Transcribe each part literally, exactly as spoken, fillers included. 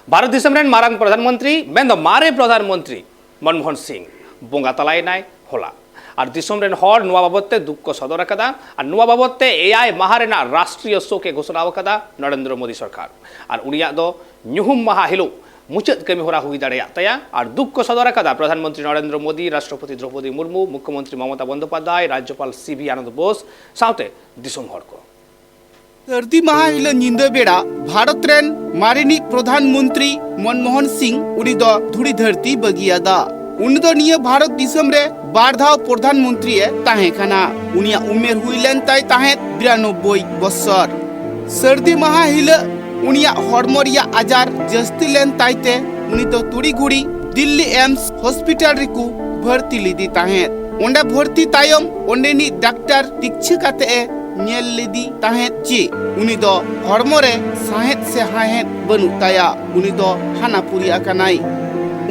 ᱵᱷᱟᱨᱚᱛ ᱫᱤᱥᱚᱢ ᱨᱮᱱ ᱢᱟᱨᱟᱝ ᱯᱨᱚᱫᱷᱟᱱ ᱢᱚᱱᱛᱨᱤ, ᱢᱮᱱᱫᱚ ᱢᱟᱨᱮ ᱯᱨᱚᱫᱷᱟᱱ ᱢᱚᱱᱛᱨᱤ ᱢᱚᱱᱢᱳᱦᱚᱱ ᱥᱤᱝ ᱵᱚᱸᱜᱟ ᱛᱟᱞᱟᱭᱮᱱᱟᱭ ᱦᱚᱞᱟ᱾ ᱟᱨ ᱫᱤᱥᱚᱢ ᱨᱮᱱ ᱦᱚᱲ ᱱᱚᱣᱟ ᱵᱟᱵᱚᱛ ᱛᱮ ᱫᱩᱠ ᱠᱚ ᱥᱚᱫᱚᱨ ᱟᱠᱟᱫᱟ᱾ ᱟᱨ ᱱᱚᱣᱟ ᱵᱟᱵᱚᱛ ᱛᱮ ᱮᱭᱟᱭ ᱢᱟᱦᱟ ᱨᱮᱱᱟᱜ ᱨᱟᱥᱴᱨᱤᱭᱚ ᱥᱳᱠ ᱮ ᱜᱷᱳᱥᱚᱱᱟ ᱟᱠᱟᱫᱟ ᱱᱚᱨᱮᱱᱫᱨᱚ ᱢᱳᱫᱤ ᱥᱚᱨᱠᱟᱨ᱾ ᱟᱨ ᱩᱱᱤᱭᱟᱜ ᱫᱚ ᱧᱩᱦᱩᱢ ᱢᱟᱦᱟ ᱦᱤᱞᱳᱜ ᱢᱩᱪᱟᱹᱫ ᱠᱟᱹᱢᱤ ᱦᱚᱨᱟ ᱦᱩᱭ ᱫᱟᱲᱮᱭᱟᱜ ᱛᱟᱭᱟ᱾ ᱟᱨ ᱫᱩᱠ ᱠᱚ ᱥᱚᱫᱚᱨ ᱟᱠᱟᱫᱟ ᱯᱨᱚᱫᱷᱟᱱ ᱢᱚᱱᱛᱨᱤ ᱱᱚᱨᱮᱱᱫᱨᱚ ᱢᱳᱫᱤ, ᱨᱟᱥᱴᱨᱚᱯᱚᱛᱤ ᱫᱨᱚᱯᱚᱫᱤ ᱢᱩᱨᱢᱩ, ᱢᱩᱠᱷᱭᱚᱢᱚᱱᱛᱨᱤ ᱢᱚᱢᱚᱛᱟ ᱵᱚᱱᱫᱳᱯᱟᱫᱽᱫᱷᱟᱭ, ᱨᱟᱡᱽᱡᱚᱯᱟᱞ ᱥᱤ ᱵᱷᱤ ᱟᱱᱚᱱᱫ ᱵᱳᱥ ᱥᱟᱶᱛᱮ ᱫᱤᱥᱚᱢ ᱦᱚᱲ ᱠᱚ᱾ ᱥᱟᱹᱨᱫᱤ ᱢᱟᱦᱟ ᱦᱤᱞᱳᱜ ᱧᱤᱫᱟᱹ ᱵᱮᱲᱟ ᱵᱷᱟᱨᱚᱛ ᱨᱮᱱ ᱢᱟᱨᱮᱱᱤᱡ ᱯᱨᱚᱫᱷᱟᱱ ᱢᱚᱱᱛᱨᱤ ᱢᱚᱱᱢᱳᱦᱚᱱ ᱥᱤᱝ, ᱩᱱᱤ ᱫᱚ ᱫᱷᱩᱲᱤ ᱫᱷᱟᱹᱨᱛᱤ ᱵᱟᱹᱜᱤᱭᱟᱫᱟ᱾ ᱩᱱᱤ ᱫᱚ ᱱᱤᱭᱟᱹ ᱵᱷᱟᱨᱚᱛ ᱫᱤᱥᱚᱢ ᱨᱮ ᱵᱟᱨ ᱫᱷᱟᱣ ᱯᱨᱚᱫᱷᱟᱱ ᱢᱚᱱᱛᱨᱤ ᱮ ᱛᱟᱦᱮᱸ ᱠᱟᱱᱟ᱾ ᱩᱱᱤᱭᱟᱜ ᱩᱢᱮᱨ ᱦᱩᱭ ᱞᱮᱱ ᱛᱟᱭ ᱛᱟᱦᱮᱸᱫ ᱵᱤᱨᱟᱱᱚᱵᱵᱳᱭ ᱵᱚᱥᱚᱨ᱾ ᱥᱟᱹᱨᱫᱤ ᱢᱟᱦᱟ ᱦᱤᱞᱳᱜ ᱩᱱᱤᱭᱟᱜ ᱦᱚᱲᱢᱚ ᱨᱮᱭᱟᱜ ᱟᱡᱟᱨ ᱡᱟᱹᱥᱛᱤ ᱞᱮᱱ ᱛᱟᱭᱛᱮ ᱩᱱᱤ ᱫᱚ ᱛᱩᱲᱤᱜᱷᱩᱲᱤ ᱫᱤᱞᱞᱤ ᱮᱢᱥ ᱦᱚᱥᱯᱤᱴᱟᱞ ᱨᱮᱠᱚ ᱵᱷᱚᱨᱛᱤ ᱞᱮᱫᱮ ᱛᱟᱦᱮᱸᱫ᱾ ᱚᱸᱰᱮ ᱵᱷᱚᱨᱛᱤ ᱛᱟᱭᱚᱢ ᱚᱸᱰᱮᱱᱤᱡ ᱰᱟᱠᱛᱟᱨ ᱛᱤᱠᱪᱷᱟᱹ ᱠᱟᱛᱮ ᱮ ᱧᱮᱞ ᱞᱮᱫᱮ ᱛᱟᱦᱮᱸᱫ ᱡᱮ ᱩᱱᱤ ᱫᱚ ᱦᱚᱲᱢᱚ ᱨᱮ ᱥᱟᱦᱮᱫ ᱥᱮ ᱦᱟᱦᱮᱫ ᱵᱟᱹᱱᱩᱜ ᱛᱟᱭᱟ, ᱩᱱᱤ ᱫᱚ ᱦᱟᱱᱟ ᱯᱩᱨᱤ ᱟᱠᱟᱱᱟᱭ᱾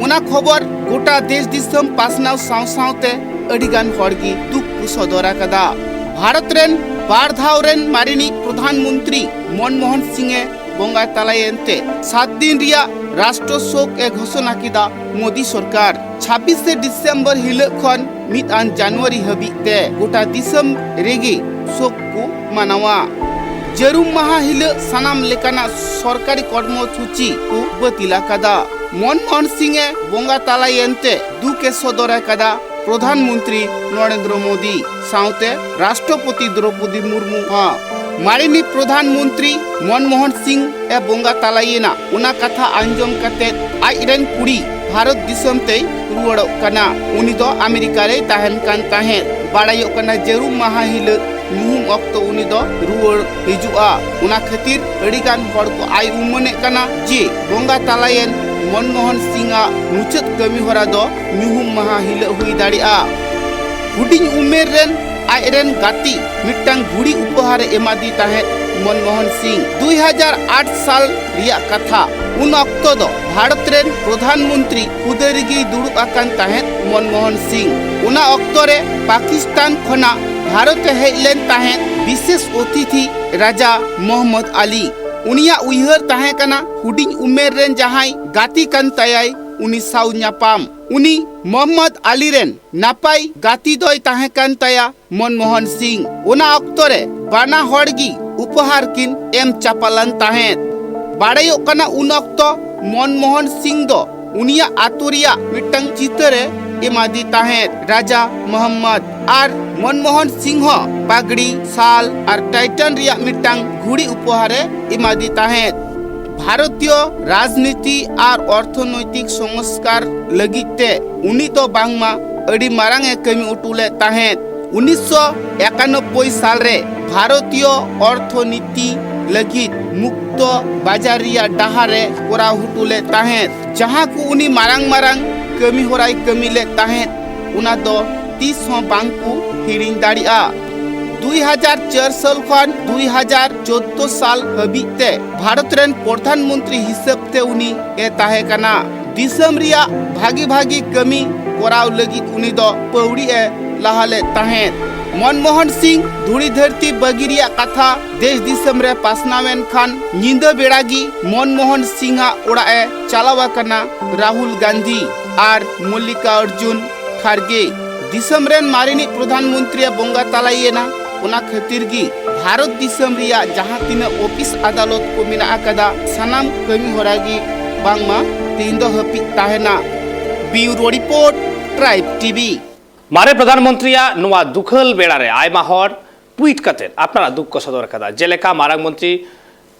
ᱚᱱᱟ ᱠᱷᱚᱵᱚᱨ ᱜᱚᱴᱟ ᱫᱮᱥ ᱫᱤᱥᱚᱢ ᱯᱟᱥᱱᱟᱣ ᱥᱟᱶ ᱥᱟᱶᱛᱮ ᱟᱹᱰᱤ ᱜᱟᱱ ᱦᱚᱲ ᱜᱮ ᱫᱩᱠ ᱠᱚ ᱥᱚᱫᱚᱨ ᱟᱠᱟᱫᱟ᱾ ᱵᱷᱟᱨᱚᱛ ᱨᱮᱱ ᱵᱟᱨ ᱫᱷᱟᱣ ᱨᱮᱱ ᱢᱟᱨᱮᱱᱤᱡ ᱯᱨᱚᱫᱷᱟᱱ ᱢᱚᱱᱛᱨᱤ ᱢᱚᱱᱢᱳᱦᱚᱱ ᱥᱤᱝ ᱮ ᱵᱚᱸᱜᱟ ᱛᱟᱞᱟᱭᱮᱱ ᱛᱮ ᱥᱟᱛ ᱫᱤᱱ ᱨᱮᱭᱟᱜ ᱨᱟᱥᱴᱨᱚ ᱥᱳᱠ ᱮ ᱜᱷᱳᱥᱚᱱᱟ ᱠᱮᱫᱟ ᱢᱳᱫᱤ ᱥᱚᱨᱠᱟᱨ᱾ ᱪᱷᱟᱵᱵᱤᱥᱮ ᱰᱤᱥᱮᱢᱵᱚᱨ ᱦᱤᱞᱳᱜ ᱠᱷᱚᱱ ᱢᱤᱫ ᱟᱱ ᱡᱟᱱᱩᱣᱟᱨᱤ ᱦᱟᱹᱵᱤᱡ ᱛᱮ ᱜᱚᱴᱟ ᱫᱤᱥᱚᱢ ᱨᱮᱜᱮ ᱥᱳᱠ ᱠᱚ ᱢᱟᱱᱟᱣᱟ᱾ ᱡᱟᱹᱨᱩᱢ ᱢᱟᱦᱟ ᱦᱤᱞᱳᱜ ᱥᱟᱱᱟᱢ ᱞᱮᱠᱟᱱᱟᱜ ᱥᱚᱨᱠᱟᱨᱤ ᱠᱚᱨᱢᱚ ᱥᱩᱪᱤ ᱠᱚ ᱵᱟᱹᱛᱤᱞ ᱟᱠᱟᱫᱟ᱾ ᱢᱚᱱᱢᱳᱦᱚᱱ ᱥᱤᱝ ᱮ ᱵᱚᱸᱜᱟ ᱛᱟᱞᱟᱭᱮᱱ ᱛᱮ ᱫᱩᱠ ᱮ ᱥᱚᱫᱚᱨ ᱟᱠᱟᱫᱟ ᱯᱨᱚᱫᱷᱟᱱ ᱢᱚᱱᱛᱨᱤ ᱱᱚᱨᱮᱱᱫᱨᱚ ᱢᱳᱫᱤ ᱥᱟᱶᱛᱮ ᱨᱟᱥᱴᱨᱚᱯᱚᱛᱤ ᱫᱨᱚᱯᱚᱫᱤ ᱢᱩᱨᱢᱩ ᱦᱚᱸ᱾ ᱢᱟᱨᱮᱱᱤᱡ ᱯᱨᱚᱫᱷᱟᱱ ᱢᱚᱱᱛᱨᱤ ᱢᱚᱱᱢᱳᱦᱚᱱ ᱥᱤᱝ ᱮ ᱵᱚᱸᱜᱟ ᱛᱟᱞᱟᱭᱮᱱᱟ, ᱚᱱᱟ ᱠᱟᱛᱷᱟ ᱟᱸᱡᱚᱢ ᱠᱟᱛᱮ ᱟᱡ ᱨᱮᱱ ᱠᱩᱲᱤ ᱵᱷᱟᱨᱚᱛ ᱫᱤᱥᱚᱢ ᱛᱮᱭ ᱨᱩᱣᱟᱹᱲᱚᱜ ᱠᱟᱱᱟ᱾ ᱩᱱᱤ ᱫᱚ ᱟᱢᱮᱨᱤᱠᱟ ᱨᱮᱭ ᱛᱟᱦᱮᱱ ᱠᱟᱱ ᱛᱟᱦᱮᱸᱫ᱾ ᱵᱟᱲᱟᱭᱚᱜ ᱠᱟᱱᱟ ᱡᱟᱹᱨᱩᱢ ᱢᱟᱦᱟ ᱦᱤᱞᱳᱜ ᱧᱩᱦᱩᱢ ᱚᱠᱛᱚ ᱩᱱᱤ ᱫᱚ ᱨᱩᱣᱟᱹᱲ ᱦᱤᱡᱩᱜᱼᱟ᱾ ᱚᱱᱟ ᱠᱷᱟᱹᱛᱤᱨ ᱟᱹᱰᱤ ᱜᱟᱱ ᱦᱚᱲ ᱠᱚ ᱟᱭ ᱩᱢᱟᱹᱱᱮᱫ ᱠᱟᱱᱟ ᱡᱮ ᱵᱚᱸᱜᱟ ᱛᱟᱞᱟᱭᱮᱱ ᱢᱚᱱᱢᱳᱦᱚᱱ ᱥᱤᱝ ᱟᱜ ᱢᱩᱪᱟᱹᱫ ᱠᱟᱹᱢᱤ ᱦᱚᱨᱟ ᱫᱚ ᱧᱩᱦᱩᱢ ᱢᱟᱦᱟ ᱦᱤᱞᱳᱜ ᱦᱩᱭ ᱫᱟᱲᱮᱭᱟᱜᱼᱟ᱾ ᱦᱩᱰᱤᱧ ᱩᱢᱮᱨ ᱨᱮᱱ ᱟᱡ ᱨᱮᱱ ᱜᱟᱛᱮ ᱢᱤᱫᱴᱟᱝ ᱜᱷᱩᱲᱤ ᱩᱯᱚᱦᱟᱨ ᱮ ᱮᱢᱟᱫᱮ ᱛᱟᱦᱮᱸᱫ ᱢᱚᱱᱢᱳᱦᱚᱱ ᱥᱤᱝ᱾ ᱫᱩᱭ ᱦᱟᱡᱟᱨ ᱟᱴ ᱥᱟᱞ ᱨᱮᱭᱟᱜ ᱠᱟᱛᱷᱟ, ᱩᱱ ᱚᱠᱛᱚ ᱫᱚ ᱵᱷᱟᱨᱚᱛ ᱨᱮᱱ ᱯᱨᱚᱫᱷᱟᱱ ᱢᱚᱱᱛᱨᱤ ᱦᱩᱫᱟᱹ ᱨᱮᱜᱮᱭ ᱫᱩᱲᱩᱵ ᱟᱠᱟᱱ ᱛᱟᱦᱮᱸᱫ ᱢᱚᱱᱢᱳᱦᱚᱱ ᱥᱤᱝ᱾ ᱚᱱᱟ ᱚᱠᱛᱚ ᱨᱮ ᱯᱟᱠᱤᱥᱛᱟᱱ ᱠᱷᱚᱱᱟᱜ ᱵᱷᱟᱨᱚᱛ ᱮ ᱦᱮᱡ ᱞᱮᱱ ᱛᱟᱦᱮᱸᱫ ᱵᱤᱥᱮᱥ ᱚᱛᱤᱛᱷᱤ ᱨᱟᱡᱟ ᱢᱚᱦᱚᱢᱢᱚᱫ ᱟᱞᱤ᱾ ᱩᱱᱤᱭᱟᱜ ᱩᱭᱦᱟᱹᱨ ᱛᱟᱦᱮᱸ ᱠᱟᱱᱟ ᱦᱩᱰᱤᱧ ᱩᱢᱮᱨ ᱨᱮᱱ ᱡᱟᱦᱟᱸᱭ ᱜᱟᱛᱮ ᱠᱟᱱ ᱛᱟᱭᱟᱭ, ᱩᱱᱤ ᱥᱟᱶ ᱧᱟᱯᱟᱢ᱾ ᱩᱱᱤ ᱢᱚᱦᱚᱢᱢᱚᱫᱽ ᱟᱞᱤ ᱨᱮᱱ ᱱᱟᱯᱟᱭ ᱜᱟᱛᱮ ᱫᱚᱭ ᱛᱟᱦᱮᱸ ᱠᱟᱱ ᱛᱟᱭᱟ ᱢᱚᱱᱢᱳᱦᱚᱱ ᱥᱤᱝ᱾ ᱚᱱᱟ ᱚᱠᱛᱚ ᱨᱮ ᱵᱟᱱᱟ ᱦᱚᱲ ᱜᱮ ᱩᱯᱚᱦᱟᱨ ᱠᱤᱱ ᱮᱢ ᱪᱟᱯᱟᱞᱟᱱ ᱛᱟᱦᱮᱸᱫ᱾ ᱵᱟᱲᱟᱭᱚᱜ ᱠᱟᱱᱟ, ᱩᱱ ᱚᱠᱛᱚ ᱢᱚᱱᱢᱳᱦᱚᱱ ᱥᱤᱝ ᱫᱚ ᱩᱱᱤᱭᱟᱜ ᱟᱛᱳ ᱨᱮᱭᱟᱜ ᱢᱤᱫᱴᱟᱝ ᱪᱤᱛᱟᱹᱨ ᱮ ᱮᱢᱟᱫᱮ ᱛᱟᱦᱮᱸᱫ, ᱨᱟᱡᱟ ᱢᱚᱦᱚᱢᱢᱚᱫᱽ᱾ ᱟᱨ ᱢᱚᱱᱢᱳᱦᱚᱱ ᱥᱤᱝ ᱦᱚᱸ ᱯᱟᱜᱽᱲᱤ, ᱥᱟᱞ ᱟᱨ ᱴᱟᱭᱴᱟᱱ ᱨᱮᱭᱟᱜ ᱢᱤᱫᱴᱟᱝ ᱜᱷᱩᱲᱤ ᱩᱯᱚᱦᱟᱨ ᱮ ᱮᱢᱟᱫᱮ ᱛᱟᱦᱮᱸᱫ᱾ ᱵᱷᱟᱨᱚᱛᱤᱭᱚ ᱨᱟᱡᱽᱱᱤᱛᱤ ᱟᱨ ᱚᱨᱛᱷᱚᱱᱳᱭᱛᱤᱠ ᱥᱚᱝᱥᱠᱟᱨ ᱞᱟᱹᱜᱤᱫ ᱛᱮ ᱩᱱᱤ ᱫᱚ ᱵᱟᱝᱢᱟ ᱟᱹᱰᱤ ᱢᱟᱨᱟᱝ ᱮ ᱠᱟᱹᱢᱤ ᱦᱚᱴᱚ ᱞᱮᱫ ᱛᱟᱦᱮᱸᱫ᱾ ᱩᱱᱤᱥᱥᱚ ᱮᱠᱟᱱᱚᱵᱵᱳᱭ ᱥᱟᱞ ᱨᱮ ᱵᱷᱟᱨᱚᱛᱤᱭᱚ ᱚᱨᱛᱷᱚᱱᱤᱛᱤ ᱞᱟᱹᱜᱤᱫ ᱢᱩᱠᱛᱚ ᱵᱟᱡᱟᱨ ᱨᱮᱭᱟᱜ ᱰᱟᱦᱟᱨ ᱮ ᱠᱚᱨᱟᱣ ᱦᱚᱴᱚ ᱞᱮᱫ ᱛᱟᱦᱮᱸᱫ, ᱡᱟᱦᱟᱸ ᱠᱚ ᱩᱱᱤ ᱢᱟᱨᱟᱝ ᱢᱟᱨᱟᱝ ᱠᱟᱹᱢᱤ ᱦᱚᱨᱟᱭ ᱠᱟᱹᱢᱤ ᱞᱮᱫ ᱛᱟᱦᱮᱸᱫ, ᱚᱱᱟ ᱫᱚ ᱛᱤᱥ ᱦᱚᱸ ᱵᱟᱝ ᱠᱚ ᱦᱤᱲᱤᱧ ᱫᱟᱲᱮᱭᱟᱜᱼᱟ᱾ ᱫᱩᱭ ᱦᱟᱡᱟᱨ ᱪᱟᱨ ᱥᱟᱞ ᱠᱷᱚᱱ ᱫᱩᱭ ᱦᱟᱡᱟᱨ ᱪᱳᱫᱫᱳ ᱥᱟᱞ ᱦᱟᱹᱵᱤᱡ ᱛᱮ ᱵᱷᱟᱨᱚᱛ ᱨᱮᱱ ᱯᱨᱚᱫᱷᱟᱱ ᱢᱚᱱᱛᱨᱤ ᱦᱤᱥᱟᱹᱵ ᱛᱮ ᱩᱱᱤ ᱮ ᱛᱟᱦᱮᱸ ᱠᱟᱱᱟ᱾ ᱫᱤᱥᱚᱢ ᱨᱮᱭᱟᱜ ᱵᱷᱟᱜᱤ ᱵᱷᱟᱜᱤ ᱠᱟᱹᱢᱤ ᱠᱚᱨᱟᱣ ᱞᱟᱹᱜᱤᱫ ᱩᱱᱤ ᱫᱚ ᱯᱟᱹᱣᱲᱤ ᱮ ᱞᱟᱦᱟ ᱞᱮᱫ ᱛᱟᱦᱮᱸᱫ᱾ ᱢᱚᱱᱢᱳᱦᱚᱱ ᱥᱤᱝ ᱫᱷᱩᱲᱤ ᱫᱷᱟᱹᱨᱛᱤ ᱵᱟᱹᱜᱤ ᱨᱮᱭᱟᱜ ᱠᱟᱛᱷᱟ ᱫᱮᱥ ᱫᱤᱥᱚᱢ ᱨᱮ ᱯᱟᱥᱱᱟᱣ ᱮᱱ ᱠᱷᱟᱱ, ᱧᱤᱫᱟᱹ ᱵᱮᱲᱟ ᱜᱮ ᱢᱚᱱᱢᱳᱦᱚᱱ ᱥᱤᱝ ᱟᱜ ᱚᱲᱟᱜ ᱮ ᱪᱟᱞᱟᱣ ᱟᱠᱟᱱᱟ ᱨᱟᱦᱩᱞ ᱜᱟᱱᱫᱷᱤ ᱟᱨ ᱢᱚᱞᱞᱤᱠᱟᱨᱡᱩᱱ ᱠᱷᱟᱨᱜᱮ᱾ ᱫᱤᱥᱚᱢ ᱨᱮᱱ ᱢᱟᱨᱮᱱᱤᱡ ᱯᱨᱚᱫᱷᱟᱱ ᱢᱚᱱᱛᱨᱤ ᱮ ᱵᱚᱸᱜᱟ ᱛᱟᱞᱟᱭᱮᱱᱟ᱾ ᱚᱱᱟ ᱠᱷᱟᱹᱛᱤᱨ ᱜᱮ ᱵᱷᱟᱨᱚᱛ ᱫᱤᱥᱚᱢ ᱨᱮᱭᱟᱜ ᱡᱟᱦᱟᱸ ᱛᱤᱱᱟᱹᱜ ᱚᱯᱷᱤᱥ ᱟᱫᱟᱞᱚᱛ ᱠᱚ ᱢᱮᱱᱟᱜ ᱟᱠᱟᱫᱟ, ᱥᱟᱱᱟᱢ ᱠᱟᱹᱢᱤ ᱦᱚᱨᱟ ᱜᱮ ᱵᱟᱝᱢᱟ ᱛᱮᱦᱮᱧ ᱫᱚ ᱦᱟᱹᱯᱤᱫ ᱛᱟᱦᱮᱱᱟ᱾ ᱵᱤᱭᱩᱨᱳ ᱨᱤᱯᱳᱨᱴ, ᱴᱨᱟᱭᱤᱵᱽ ᱴᱤᱵᱷᱤ᱾ ᱢᱟᱨᱮ ᱯᱨᱚᱫᱷᱟᱱ ᱢᱚᱱᱛᱨᱤᱭᱟᱜ ᱱᱚᱣᱟ ᱫᱩᱠᱷᱟᱹᱞ ᱵᱮᱲᱟ ᱨᱮ ᱟᱭᱢᱟ ᱦᱚᱲ ᱴᱩᱭᱤᱴ ᱠᱟᱛᱮ ᱟᱯᱱᱟᱨᱟᱜ ᱫᱩᱠ ᱠᱚ ᱥᱚᱫᱚᱨ ᱟᱠᱟᱫᱟ᱾ ᱡᱮᱞᱮᱠᱟ ᱢᱟᱨᱟᱝ ᱢᱚᱱᱛᱨᱤ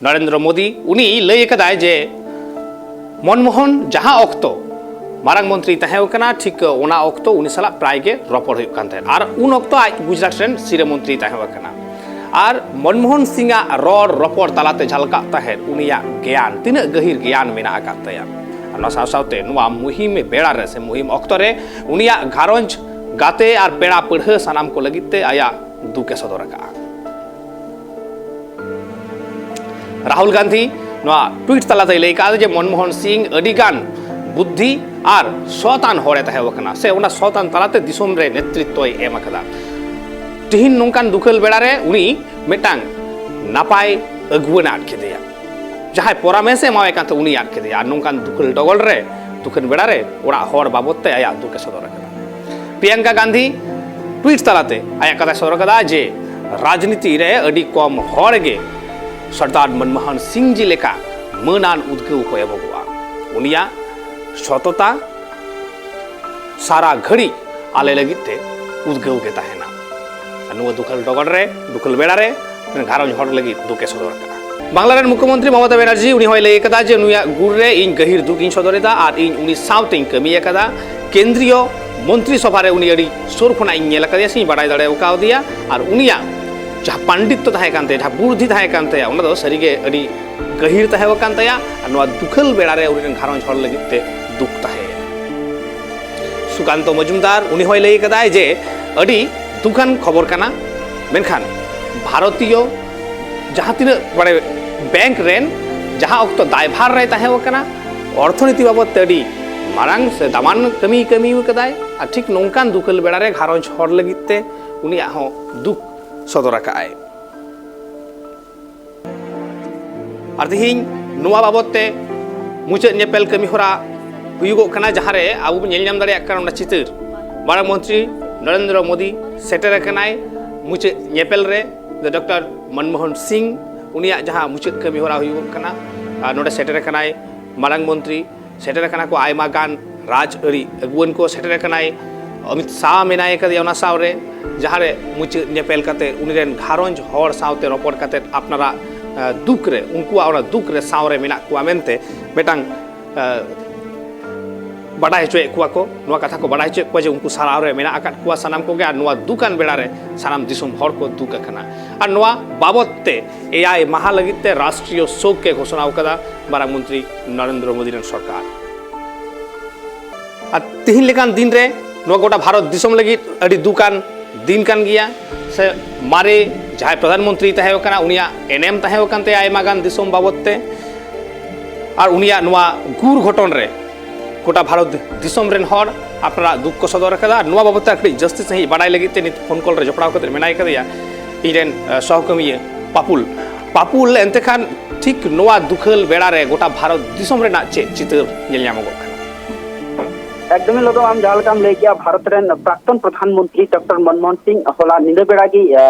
ᱱᱚᱨᱮᱱᱫᱨᱚ ᱢᱳᱫᱤ, ᱩᱱᱤ ᱞᱟᱹᱭ ᱟᱠᱟᱫᱟᱭ ᱡᱮ ᱢᱚᱱᱢᱳᱦᱚᱱ ᱡᱟᱦᱟᱸ ᱚᱠᱛᱚ ᱢᱟᱨᱟᱝ ᱢᱚᱱᱛᱨᱤ ᱛᱟᱦᱮᱸ ᱠᱟᱱᱟ, ᱴᱷᱤᱠ ᱚᱱᱟ ᱚᱠᱛᱚ ᱩᱱᱤ ᱥᱟᱞᱟᱜ ᱯᱨᱟᱭ ᱜᱮ ᱨᱚᱯᱚᱲ ᱦᱩᱭᱩᱜ ᱠᱟᱱ ᱛᱟᱦᱮᱸᱫ᱾ ᱟᱨ ᱩᱱ ᱚᱠᱛᱚ ᱟᱡ ᱜᱩᱡᱽᱨᱟᱴ ᱨᱮᱱ ᱥᱤᱨᱟᱹ ᱢᱚᱱᱛᱨᱤ ᱛᱟᱦᱮᱸ ᱠᱟᱱᱟ᱾ ᱟᱨ ᱢᱚᱱᱢᱳᱦᱚᱱ ᱥᱤᱝ ᱟᱜ ᱨᱚᱲ ᱨᱚᱯᱚᱲ ᱛᱟᱞᱟᱛᱮ ᱡᱷᱟᱞᱠᱟᱜ ᱛᱟᱦᱮᱸᱫ ᱩᱱᱤᱭᱟᱜ ᱜᱮᱭᱟᱱ, ᱛᱤᱱᱟᱹᱜ ᱜᱟᱹᱦᱤᱨ ᱜᱮᱭᱟᱱ ᱢᱮᱱᱟᱜ ᱟᱠᱟᱫ ᱛᱟᱭᱟ᱾ ᱟᱨ ᱚᱱᱟ ᱥᱟᱶ ᱥᱟᱶᱛᱮ ᱱᱚᱣᱟ ᱢᱩᱦᱤᱢ ᱵᱮᱲᱟ ᱨᱮ ᱥᱮ ᱢᱩᱦᱤᱢ ᱚᱠᱛᱚ ᱨᱮ ᱩᱱᱤᱭᱟᱜ ᱜᱷᱟᱨᱚᱸᱡᱽ, ᱜᱟᱛᱮ ᱟᱨ ᱯᱮᱲᱟ ᱯᱟᱹᱲᱦᱟᱹ ᱥᱟᱱᱟᱢ ᱠᱚ ᱞᱟᱹᱜᱤᱫ ᱛᱮ ᱟᱭᱟᱜ ᱫᱩᱠ ᱮ ᱥᱚᱫᱚᱨ ᱟᱠᱟᱫᱼᱟ᱾ ᱨᱟᱦᱩᱞ ᱜᱟᱱᱫᱷᱤ ᱱᱚᱣᱟ ᱴᱩᱭᱤᱴ ᱛᱟᱞᱟᱛᱮᱭ ᱞᱟᱹᱭ ᱠᱟᱫᱟ ᱡᱮ ᱢᱚᱱᱢᱳᱦᱚᱱ ᱥᱤᱝ ᱟᱹᱰᱤ ᱜᱟᱱ ᱵᱩᱫᱽᱫᱷᱤ ᱟᱨ ᱥᱚᱛᱟᱱ ᱦᱚᱲᱮ ᱛᱟᱦᱮᱸ ᱠᱟᱱᱟ, ᱥᱮ ᱚᱱᱟ ᱥᱚᱛᱟᱱ ᱛᱟᱞᱟᱛᱮ ᱫᱤᱥᱚᱢ ᱨᱮ ᱱᱮᱛᱨᱤᱛᱵᱚᱭ ᱮᱢ ᱟᱠᱟᱫᱟ᱾ ᱛᱤᱦᱤᱧ ᱱᱚᱝᱠᱟᱱ ᱫᱩᱠᱷᱟᱹᱞ ᱵᱮᱲᱟ ᱨᱮ ᱩᱱᱤ ᱢᱤᱫᱴᱟᱝ ᱱᱟᱯᱟᱭ ᱟᱹᱜᱩᱣᱟᱹᱱ ᱮ ᱟᱫ ᱠᱮᱫᱮᱭᱟ᱾ ᱡᱟᱦᱟᱸᱭ ᱯᱚᱨᱟᱢᱮᱥ ᱮ ᱮᱢᱟᱣᱟᱭ ᱠᱟᱱ ᱛᱟᱦᱮᱸᱫ, ᱩᱱᱤᱭ ᱟᱫ ᱠᱮᱫᱮᱭᱟ᱾ ᱟᱨ ᱱᱚᱝᱠᱟᱱ ᱫᱩᱠᱷᱟᱹᱞ ᱰᱚᱜᱚᱨ ᱨᱮ, ᱫᱩᱠᱷᱟᱹᱞ ᱵᱮᱲᱟ ᱨᱮ ᱚᱲᱟᱜ ᱦᱚᱲ ᱵᱟᱵᱚᱫ ᱛᱮ ᱟᱭᱟᱜ ᱫᱩᱠ ᱮ ᱥᱚᱫᱚᱨ ᱟᱠᱟᱫᱟ᱾ ᱯᱨᱤᱭᱟᱝᱠᱟ ᱜᱟᱱᱫᱷᱤ ᱴᱩᱭᱤᱴ ᱛᱟᱞᱟᱛᱮ ᱟᱭᱟᱜ ᱠᱟᱛᱷᱟᱭ ᱥᱚᱫᱚᱨ ᱟᱠᱟᱫᱟ ᱡᱮ ᱨᱟᱡᱽᱱᱤᱛᱤ ᱨᱮ ᱟᱹᱰᱤ ᱠᱚᱢ ᱦᱚᱲ ᱜᱮ ᱥᱚᱨᱫᱟᱨ ᱢᱚᱱᱢᱳᱦᱚᱱ ᱥᱤᱝ ᱡᱤ ᱞᱮᱠᱟ ᱢᱟᱹᱱᱟᱱ ᱩᱫᱽᱜᱟᱹᱣ ᱠᱚ ᱮᱢᱚᱜᱚᱜᱼᱟ᱾ ᱩᱱᱤᱭᱟᱜ ᱥᱚᱛᱚᱛᱟ ᱥᱟᱨᱟ ᱜᱷᱟᱹᱲᱤᱡ ᱟᱞᱮ ᱞᱟᱹᱜᱤᱫ ᱛᱮ ᱩᱫᱽᱜᱟᱹᱣ ᱜᱮ ᱛᱟᱦᱮᱱᱟ᱾ ᱟᱨ ᱱᱚᱣᱟ ᱫᱩᱠᱷᱟᱹᱞ ᱰᱚᱜᱚᱨ ᱨᱮ, ᱫᱩᱠᱷᱟᱹᱞ ᱵᱮᱲᱟ ᱨᱮ ᱜᱷᱟᱨᱚᱸᱡᱽ ᱦᱚᱲ ᱞᱟᱹᱜᱤᱫ ᱫᱩᱠ ᱮ ᱥᱚᱫᱚᱨ ᱟᱠᱟᱫᱟ᱾ ᱵᱟᱝᱞᱟ ᱨᱮᱱ ᱢᱩᱠᱷᱭᱚ ᱢᱚᱱᱛᱨᱤ ᱢᱚᱢᱚᱛᱟ ᱵᱮᱱᱟᱨᱡᱤ, ᱩᱱᱤ ᱦᱚᱸᱭ ᱞᱟᱹᱭ ᱟᱠᱟᱫᱟ ᱡᱮ ᱱᱩᱭᱟᱜ ᱜᱩᱨ ᱨᱮ ᱤᱧ ᱜᱟᱹᱦᱤᱨ ᱫᱩᱠ ᱤᱧ ᱥᱚᱫᱚᱨ ᱮᱫᱟ ᱟᱨ ᱤᱧ ᱩᱱᱤ ᱥᱟᱶᱛᱮᱧ ᱠᱟᱹᱢᱤ ᱟᱠᱟᱫᱟ᱾ ᱠᱮᱱᱫᱨᱤᱭᱚ ᱢᱚᱱᱛᱨᱤ ᱥᱚᱵᱷᱟ ᱨᱮ ᱩᱱᱤ ᱟᱹᱰᱤ ᱥᱩᱨ ᱠᱷᱚᱱᱟᱜ ᱤᱧ ᱧᱮᱞ ᱟᱠᱟᱫᱮᱭᱟ ᱥᱮᱧ ᱵᱟᱰᱟᱭ ᱫᱟᱲᱮ ᱟᱠᱟᱣᱫᱮᱭᱟ᱾ ᱟᱨ ᱩᱱᱤᱭᱟᱜ ᱡᱟᱦᱟᱸ ᱯᱟᱱᱰᱤᱛᱛᱚ ᱛᱟᱦᱮᱸ ᱠᱟᱱ ᱛᱟᱭᱟ, ᱡᱟᱦᱟᱸ ᱵᱩᱨᱫᱷᱤ ᱛᱟᱦᱮᱸ ᱠᱟᱱ ᱛᱟᱭᱟ, ᱚᱱᱟ ᱫᱚ ᱥᱟᱹᱨᱤᱜᱮ ᱟᱹᱰᱤ ᱜᱟᱹᱦᱤᱨ ᱛᱟᱦᱮᱸ ᱟᱠᱟᱱ ᱛᱟᱭᱟ᱾ ᱟᱨ ᱱᱚᱣᱟ ᱫᱩᱠᱷᱟᱹᱞ ᱵᱮᱲᱟ ᱨᱮ ᱩᱱᱤ ᱨᱮᱱ ᱜᱷᱟᱨᱚᱸᱡᱽ ᱦᱚᱲ ᱞᱟᱹᱜᱤᱫ ᱛᱮ ᱫᱩᱠ ᱛᱟᱦᱮᱸᱭᱮᱱᱟ᱾ ᱥᱩᱠᱟᱱᱛᱚ ᱢᱚᱡᱩᱢᱫᱟᱨ, ᱩᱱᱤ ᱦᱚᱸᱭ ᱞᱟᱹᱭ ᱠᱟᱫᱟᱭ ᱡᱮ ᱟᱹᱰᱤ ᱫᱩᱠᱟᱱ ᱠᱷᱚᱵᱚᱨ ᱠᱟᱱᱟ, ᱢᱮᱱᱠᱷᱟᱱ ᱵᱷᱟᱨᱚᱛᱤᱭᱚ ᱡᱟᱦᱟᱸ ᱛᱤᱱᱟᱹᱜ ᱢᱟᱱᱮ ᱵᱮᱝᱠ ᱨᱮᱱ ᱡᱟᱦᱟᱸ ᱚᱠᱛᱚ ᱫᱟᱭᱵᱷᱟᱨ ᱨᱮᱭ ᱛᱟᱦᱮᱸ ᱠᱟᱱᱟ, ᱚᱨᱛᱷᱚᱱᱤᱛᱤ ᱵᱟᱵᱚᱫ ᱛᱮ ᱟᱹᱰᱤ ᱢᱟᱨᱟᱝ ᱥᱮ ᱫᱟᱢᱟᱱ ᱠᱟᱹᱢᱤ ᱠᱟᱹᱢᱤ ᱠᱟᱫᱟᱭ᱾ ᱟᱨ ᱴᱷᱤᱠ ᱱᱚᱝᱠᱟᱱ ᱫᱩᱠᱷᱟᱹᱞ ᱵᱮᱲᱟ ᱨᱮ ᱜᱷᱟᱨᱚᱸᱡᱽ ᱦᱚᱲ ᱞᱟᱹᱜᱤᱫ ᱛᱮ ᱩᱱᱤᱭᱟᱜ ᱦᱚᱸ ᱫᱩᱠ ᱥᱚᱫᱚᱨ ᱟᱠᱟᱫᱼᱟᱭ᱾ ᱟᱨ ᱛᱮᱦᱮᱧ ᱱᱚᱣᱟ ᱵᱟᱵᱚᱫ ᱛᱮ ᱢᱩᱪᱟᱹᱫ ᱧᱮᱯᱮᱞ ᱠᱟᱹᱢᱤ ᱦᱚᱨᱟ ᱦᱩᱭᱩᱜᱚᱜ ᱠᱟᱱᱟ, ᱡᱟᱦᱟᱸ ᱨᱮ ᱟᱵᱚ ᱵᱚᱱ ᱧᱮᱞ ᱧᱟᱢ ᱫᱟᱲᱮᱭᱟᱜ ᱠᱟᱱᱟ ᱚᱱᱟ ᱪᱤᱛᱟᱹᱨ᱾ ᱢᱟᱨᱟᱝ ᱢᱚᱱᱛᱨᱤ ᱱᱚᱨᱮᱱᱫᱨᱚ ᱢᱳᱫᱤ ᱥᱮᱴᱮᱨ ᱟᱠᱟᱱᱟᱭ ᱢᱩᱪᱟᱹᱫ ᱧᱮᱯᱮᱞ ᱨᱮ, ᱰᱚᱠᱴᱚᱨ ᱢᱚᱱᱢᱳᱦᱚᱱ ᱥᱤᱝ, ᱩᱱᱤᱭᱟᱜ ᱡᱟᱦᱟᱸ ᱢᱩᱪᱟᱹᱫ ᱠᱟᱹᱢᱤ ᱦᱚᱨᱟ ᱦᱩᱭᱩᱜᱚᱜ ᱠᱟᱱᱟ᱾ ᱟᱨ ᱱᱚᱰᱮ ᱥᱮᱴᱮᱨ ᱟᱠᱟᱱᱟᱭ ᱢᱟᱨᱟᱝ ᱢᱚᱱᱛᱨᱤ, ᱥᱮᱴᱮᱨ ᱟᱠᱟᱱᱟ ᱠᱚ ᱟᱭᱢᱟ ᱜᱟᱱ ᱨᱟᱡᱽ ᱟᱹᱨᱤ ᱟᱹᱜᱩᱣᱟᱹᱱ ᱠᱚ ᱥᱮᱴᱮᱨ ᱟᱠᱟᱱᱟᱭ᱾ ᱚᱢᱤᱛ ᱥᱟᱦ ᱢᱮᱱᱟᱭ ᱟᱠᱟᱫᱮᱭᱟ ᱚᱱᱟ ᱥᱟᱶᱨᱮ, ᱡᱟᱦᱟᱸᱨᱮ ᱢᱩᱪᱟᱹᱫ ᱧᱮᱯᱮᱞ ᱠᱟᱛᱮ ᱩᱱᱤ ᱨᱮᱱ ᱜᱷᱟᱨᱚᱸᱡᱽ ᱦᱚᱲ ᱥᱟᱶᱛᱮ ᱨᱚᱯᱚᱲ ᱠᱟᱛᱮ ᱟᱯᱱᱟᱨᱟᱜ, ᱮ, ᱫᱩᱠ ᱨᱮ, ᱩᱱᱠᱩᱣᱟᱜ ᱚᱱᱟ ᱫᱩᱠ ᱨᱮ ᱥᱟᱶᱨᱮ ᱢᱮᱱᱟᱜ ᱠᱚᱣᱟ ᱢᱮᱱᱛᱮ ᱢᱤᱫᱴᱟᱝ, ᱮ, ᱵᱟᱰᱟᱭ ᱦᱚᱪᱚᱭᱮᱫ ᱠᱚᱣᱟ ᱠᱚ᱾ ᱱᱚᱣᱟ ᱠᱟᱛᱷᱟ ᱠᱚ ᱵᱟᱰᱟᱭ ᱦᱚᱪᱚᱭᱮᱫ ᱠᱚᱣᱟ ᱡᱮ ᱩᱱᱠᱩ ᱥᱟᱨᱟᱣ ᱨᱮ ᱢᱮᱱᱟᱜ ᱟᱠᱟᱫ ᱠᱚᱣᱟ ᱥᱟᱱᱟᱢ ᱠᱚᱜᱮ, ᱟᱨ ᱱᱚᱣᱟ ᱫᱩᱠᱟᱱ ᱵᱮᱲᱟ ᱨᱮ ᱥᱟᱱᱟᱢ ᱫᱤᱥᱚᱢ ᱦᱚᱲ ᱠᱚ ᱫᱩᱠ ᱟᱠᱟᱱᱟ᱾ ᱟᱨ ᱱᱚᱣᱟ ᱵᱟᱵᱚᱛ ᱛᱮ ᱮᱭᱟᱭ ᱢᱟᱦᱟ ᱞᱟᱹᱜᱤᱫ ᱛᱮ ᱨᱟᱥᱴᱨᱤᱭᱚ ᱥᱳᱠ ᱮ ᱜᱷᱳᱥᱚᱱᱟ ᱟᱠᱟᱫᱟ ᱢᱟᱨᱟᱝ ᱢᱚᱱᱛᱨᱤ ᱱᱚᱨᱮᱱᱫᱨᱚ ᱢᱳᱫᱤ ᱨᱮᱱ ᱥᱚᱨᱠᱟᱨ᱾ ᱟᱨ ᱛᱤᱦᱤᱧ ᱞᱮᱠᱟᱱ ᱫᱤᱱ ᱨᱮ ᱱᱚᱣᱟ ᱜᱚᱴᱟ ᱵᱷᱟᱨᱚᱛ ᱫᱤᱥᱚᱢ ᱞᱟᱹᱜᱤᱫ ᱟᱹᱰᱤ ᱫᱩᱠᱟᱱ ᱫᱤᱱ ᱠᱟᱱ ᱜᱮᱭᱟ, ᱥᱮ ᱢᱟᱨᱮ ᱡᱟᱦᱟᱸᱭ ᱯᱨᱚᱫᱷᱟᱱ ᱢᱚᱱᱛᱨᱤ ᱛᱟᱦᱮᱸ ᱠᱟᱱᱟ, ᱩᱱᱤᱭᱟᱜ ᱮᱱᱮᱢ ᱛᱟᱦᱮᱸ ᱠᱟᱱ ᱛᱟᱭᱟ ᱟᱭᱢᱟ ᱜᱟᱱ ᱫᱤᱥᱚᱢ ᱵᱟᱵᱚᱛ ᱛᱮ᱾ ᱟᱨ ᱩᱱᱤᱭᱟᱜ ᱱᱚᱣᱟ ᱜᱩᱨ ᱜᱷᱚᱴᱚᱱ ᱨᱮ ᱜᱚᱴᱟ ᱵᱷᱟᱨᱚᱛ ᱫᱤᱥᱚᱢ ᱨᱮᱱ ᱦᱚᱲ ᱟᱯᱱᱟᱨᱟᱜ ᱫᱩᱠ ᱠᱚ ᱥᱚᱫᱚᱨ ᱟᱠᱟᱫᱟ᱾ ᱟᱨ ᱱᱚᱣᱟ ᱵᱟᱵᱚᱛ ᱛᱮ ᱟᱨ ᱠᱟᱹᱴᱤᱡ ᱡᱟᱹᱥᱛᱤ ᱥᱟᱺᱦᱤᱡ ᱵᱟᱰᱟᱭ ᱞᱟᱹᱜᱤᱫ ᱛᱮ ᱱᱤᱛ ᱯᱷᱳᱱ ᱠᱚᱞ ᱨᱮ ᱡᱚᱯᱲᱟᱣ ᱠᱟᱛᱮ ᱢᱮᱱᱟᱭ ᱠᱟᱫᱮᱭᱟ ᱤᱧ ᱨᱮᱱ, ᱮ, ᱥᱚᱦᱚᱠᱟᱹᱢᱤᱭᱟᱹ ᱯᱟᱯᱩᱞ᱾ ᱯᱟᱯᱩᱞ, ᱮᱱᱛᱮ ᱠᱷᱟᱱ ᱴᱷᱤᱠ ᱱᱚᱣᱟ ᱫᱩᱠᱷᱟᱹᱞ ᱵᱮᱲᱟ ᱨᱮ ᱜᱚᱴᱟ ᱵᱷᱟᱨᱚᱛ ᱫᱤᱥᱚᱢ ᱨᱮᱱᱟᱜ ᱪᱮᱫ ᱪᱤᱛᱟᱹᱨ ᱧᱮᱞ ᱧᱟᱢᱚᱜᱚᱜ ᱠᱟᱱᱟ? ᱮᱠᱫᱚᱢ ᱞᱚᱫᱚ, ᱟᱢ ᱡᱟᱦᱟᱸ ᱞᱮᱠᱟᱢ ᱞᱟᱹᱭ ᱠᱮᱜᱼᱟ, ᱵᱷᱟᱨᱚᱛ ᱨᱮᱱ ᱯᱨᱟᱠᱛᱚᱱ ᱯᱨᱚᱫᱷᱟᱱ ᱢᱚᱱᱛᱨᱤ ᱰᱚᱠᱴᱚᱨ ᱢᱚᱱᱢᱳᱦᱚᱱ ᱥᱤᱝ ᱦᱚᱞᱟ ᱧᱤᱫᱟᱹ ᱵᱮᱲᱟ ᱜᱮ, ᱮ,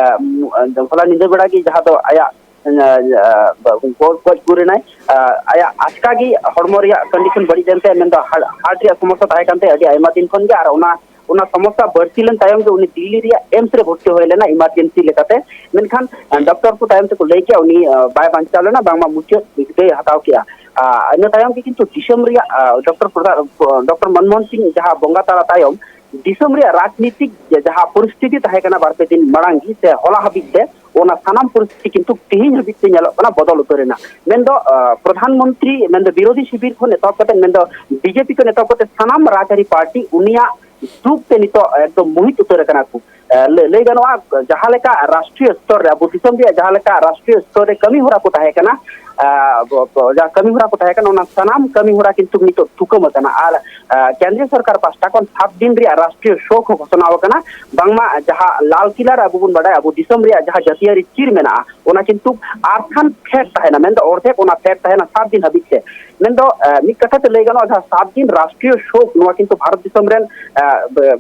ᱦᱚᱞᱟ ᱧᱤᱫᱟᱹ ᱵᱮᱲᱟ ᱜᱮ ᱡᱟᱦᱟᱸ ᱫᱚ ᱟᱭᱟᱜ, ᱮ, ᱮ, ᱜᱚᱡ, ᱜᱚᱡ ᱜᱩᱨ ᱮᱱᱟᱭ᱾ ᱮ, ᱟᱭᱟᱜ ᱟᱪᱠᱟ ᱜᱮ ᱦᱚᱲᱢᱚ ᱨᱮᱭᱟᱜ ᱠᱚᱱᱰᱤᱥᱚᱱ ᱵᱟᱹᱲᱤᱡ ᱞᱮᱱ ᱛᱟᱭᱟ, ᱢᱮᱱᱫᱚ ᱦᱟᱨ-, ᱦᱟᱨᱴ ᱨᱮᱭᱟᱜ ᱥᱚᱢᱚᱥᱥᱟ ᱛᱟᱦᱮᱸ ᱠᱟᱱ ᱛᱟᱭᱟ ᱟᱹᱰᱤ ᱟᱭᱢᱟ ᱫᱤᱱ ᱠᱷᱚᱱ ᱜᱮ, ᱟᱨ ᱚᱱᱟ, ᱚᱱᱟ ᱥᱚᱢᱚᱥᱥᱟ ᱵᱟᱹᱲᱛᱤ ᱞᱮᱱ ᱛᱟᱭᱚᱢ ᱜᱮ ᱩᱱᱤ ᱫᱤᱞᱞᱤ ᱨᱮᱭᱟᱜ ᱮᱢᱥ ᱨᱮ ᱵᱷᱚᱨᱛᱤ ᱦᱩᱭ ᱞᱮᱱᱟ ᱤᱢᱟᱨᱡᱮᱱᱥᱤ ᱞᱮᱠᱟᱛᱮ᱾ ᱢᱮᱱᱠᱷᱟᱱ, ᱮ, ᱰᱚᱠᱴᱚᱨ ᱠᱚ ᱛᱟᱭᱚᱢ ᱛᱮᱠᱚ ᱞᱟᱹᱭ ᱠᱮᱜᱼᱟ, ᱩᱱᱤ, ᱮ, ᱵᱟᱭ ᱵᱟᱧᱪᱟᱣ ᱞᱮᱱᱟ, ᱵᱟᱝᱢᱟ ᱢᱩᱪᱟᱹᱫ ᱵᱤᱫᱟᱹᱭ ᱦᱟᱛᱟᱣ ᱠᱮᱜᱼᱟ᱾ ᱟ, ᱤᱱᱟᱹ ᱛᱟᱭᱚᱢ ᱜᱮ ᱠᱤᱱᱛᱩ ᱫᱤᱥᱚᱢ ᱨᱮᱭᱟᱜ, ᱟ, ᱰᱚᱠᱴᱚᱨ ᱯᱨᱚᱫᱷᱟᱱ, ᱰᱚᱠᱴᱚᱨ ᱢᱚᱱᱢᱳᱦᱚᱱ ᱥᱤᱝ ᱡᱟᱦᱟᱸ ᱵᱚᱸᱜᱟ ᱛᱟᱞᱟ ᱛᱟᱭᱚᱢ ᱫᱤᱥᱚᱢ ᱨᱮᱭᱟᱜ ᱨᱟᱡᱽᱱᱤᱛᱤᱠ ᱡᱟᱦᱟᱸ ᱯᱚᱨᱤᱥᱛᱷᱤᱛᱤ ᱛᱟᱦᱮᱸ ᱠᱟᱱᱟ ᱵᱟᱨ ᱯᱮ ᱫᱤᱱ ᱢᱟᱲᱟᱝ ᱜᱮ ᱥᱮ ᱦᱚᱞᱟ ᱦᱟᱹᱵᱤᱡ ᱛᱮ, ᱚᱱᱟ ᱥᱟᱱᱟᱢ ᱯᱚᱨᱤᱥᱛᱷᱤᱛᱤ ᱠᱤᱱᱛᱩ ᱛᱮᱦᱮᱧ ᱦᱟᱹᱵᱤᱡ ᱛᱮ ᱧᱮᱞᱚᱜ ᱠᱟᱱᱟ ᱵᱚᱫᱚᱞ ᱩᱛᱟᱹᱨ ᱮᱱᱟ᱾ ᱢᱮᱱᱫᱚ, ᱟ, ᱯᱨᱚᱫᱷᱟᱱ ᱢᱚᱱᱛᱨᱤ, ᱢᱮᱱᱫᱚ ᱵᱤᱨᱳᱫᱷᱤ ᱥᱤᱵᱤᱨ ᱠᱷᱚᱱ ᱮᱛᱚᱦᱚᱵ ᱠᱟᱛᱮ, ᱢᱮᱱᱫᱚ ᱵᱤᱡᱮᱯᱤ ᱠᱷᱚᱱ ᱮᱛᱚᱦᱚᱵ ᱠᱟᱛᱮ ᱥᱟᱱᱟᱢ ᱨᱟᱡᱽᱟᱹᱨᱤ ᱯᱟᱨᱴᱤ ᱩᱱᱤᱭᱟᱜ ᱫᱩᱠ ᱛᱮ ᱱᱤᱛᱚᱜ ᱮᱠᱫᱚᱢ ᱢᱳᱦᱤᱛ ᱩᱛᱟᱹᱨ ᱟᱠᱟᱱᱟ ᱠᱚ᱾ ᱮ, ᱞᱟᱹᱭ, ᱞᱟᱹᱭ ᱜᱟᱱᱚᱜᱼᱟ, ᱡᱟᱦᱟᱸ ᱞᱮᱠᱟ ᱨᱟᱥᱴᱨᱤᱭᱚ ᱥᱛᱚᱨ ᱨᱮ, ᱟᱵᱚ ᱫᱤᱥᱚᱢ ᱨᱮᱭᱟᱜ ᱡᱟᱦᱟᱸ ᱞᱮᱠᱟ ᱨᱟᱥᱴᱨᱤᱭᱚ ᱥᱛᱚᱨ ᱨᱮ ᱠᱟᱹᱢᱤ ᱦᱚᱨᱟ ᱠᱚ ᱛᱟᱦᱮᱸ ᱠᱟᱱᱟ, ᱮ, ᱵᱚ-, ᱵᱚ-, ᱡᱟᱦᱟᱸ ᱠᱟᱹᱢᱤ ᱦᱚᱨᱟ ᱠᱚ ᱛᱟᱦᱮᱸ ᱠᱟᱱᱟ, ᱚᱱᱟ ᱥᱟᱱᱟᱢ ᱠᱟᱹᱢᱤ ᱦᱚᱨᱟ ᱠᱤᱱᱛᱩ ᱱᱤᱛᱚᱜ ᱛᱷᱩᱠᱟᱹᱢ ᱟᱠᱟᱱᱟ᱾ ᱟᱨ, ᱮ, ᱠᱮᱱᱫᱨᱤᱭᱚ ᱥᱚᱨᱠᱟᱨ ᱯᱟᱦᱴᱟ ᱠᱷᱚᱱ ᱥᱟᱛ ᱫᱤᱱ ᱨᱮᱭᱟᱜ ᱨᱟᱥᱴᱨᱤᱭᱚ ᱥᱳᱠ ᱦᱚᱸ ᱜᱷᱳᱥᱚᱱᱟ ᱟᱠᱟᱱᱟ᱾ ᱵᱟᱝᱢᱟ ᱡᱟᱦᱟᱸ ᱞᱟᱞ ᱠᱤᱞᱟ ᱨᱮ ᱟᱵᱚ ᱵᱚᱱ ᱵᱟᱰᱟᱭᱟ, ᱟᱵᱚ ᱫᱤᱥᱚᱢ ᱨᱮᱭᱟᱜ ᱡᱟᱦᱟᱸ ᱡᱟᱹᱛᱤᱭᱟᱹᱨᱤ ᱪᱤᱨ ᱢᱮᱱᱟᱜᱼᱟ, ᱚᱱᱟ ᱠᱤᱱᱛᱩ ᱟᱨ ᱠᱷᱟᱱ ᱯᱷᱮᱰ ᱛᱟᱦᱮᱱᱟ, ᱢᱮᱱᱫᱚ ᱚᱨᱫᱷᱮᱠ ᱚᱱᱟ ᱯᱷᱮᱰ ᱛᱟᱦᱮᱱᱟ ᱥᱟᱛ ᱫᱤᱱ ᱦᱟᱹᱵᱤᱡ ᱛᱮ᱾ ᱢᱮᱱᱫᱚ, ᱮ, ᱢᱤᱫ ᱠᱟᱛᱷᱟ ᱛᱮ ᱞᱟᱹᱭ ᱜᱟᱱᱚᱜᱼᱟ, ᱡᱟᱦᱟᱸ ᱥᱟᱛ ᱫᱤᱱ ᱨᱟᱥᱴᱨᱤᱭᱚ ᱥᱳᱠ, ᱱᱚᱣᱟ ᱠᱤᱱᱛᱩ ᱵᱷᱟᱨᱚᱛ ᱫᱤᱥᱚᱢ ᱨᱮᱱ, ᱮ, ᱵᱮ-,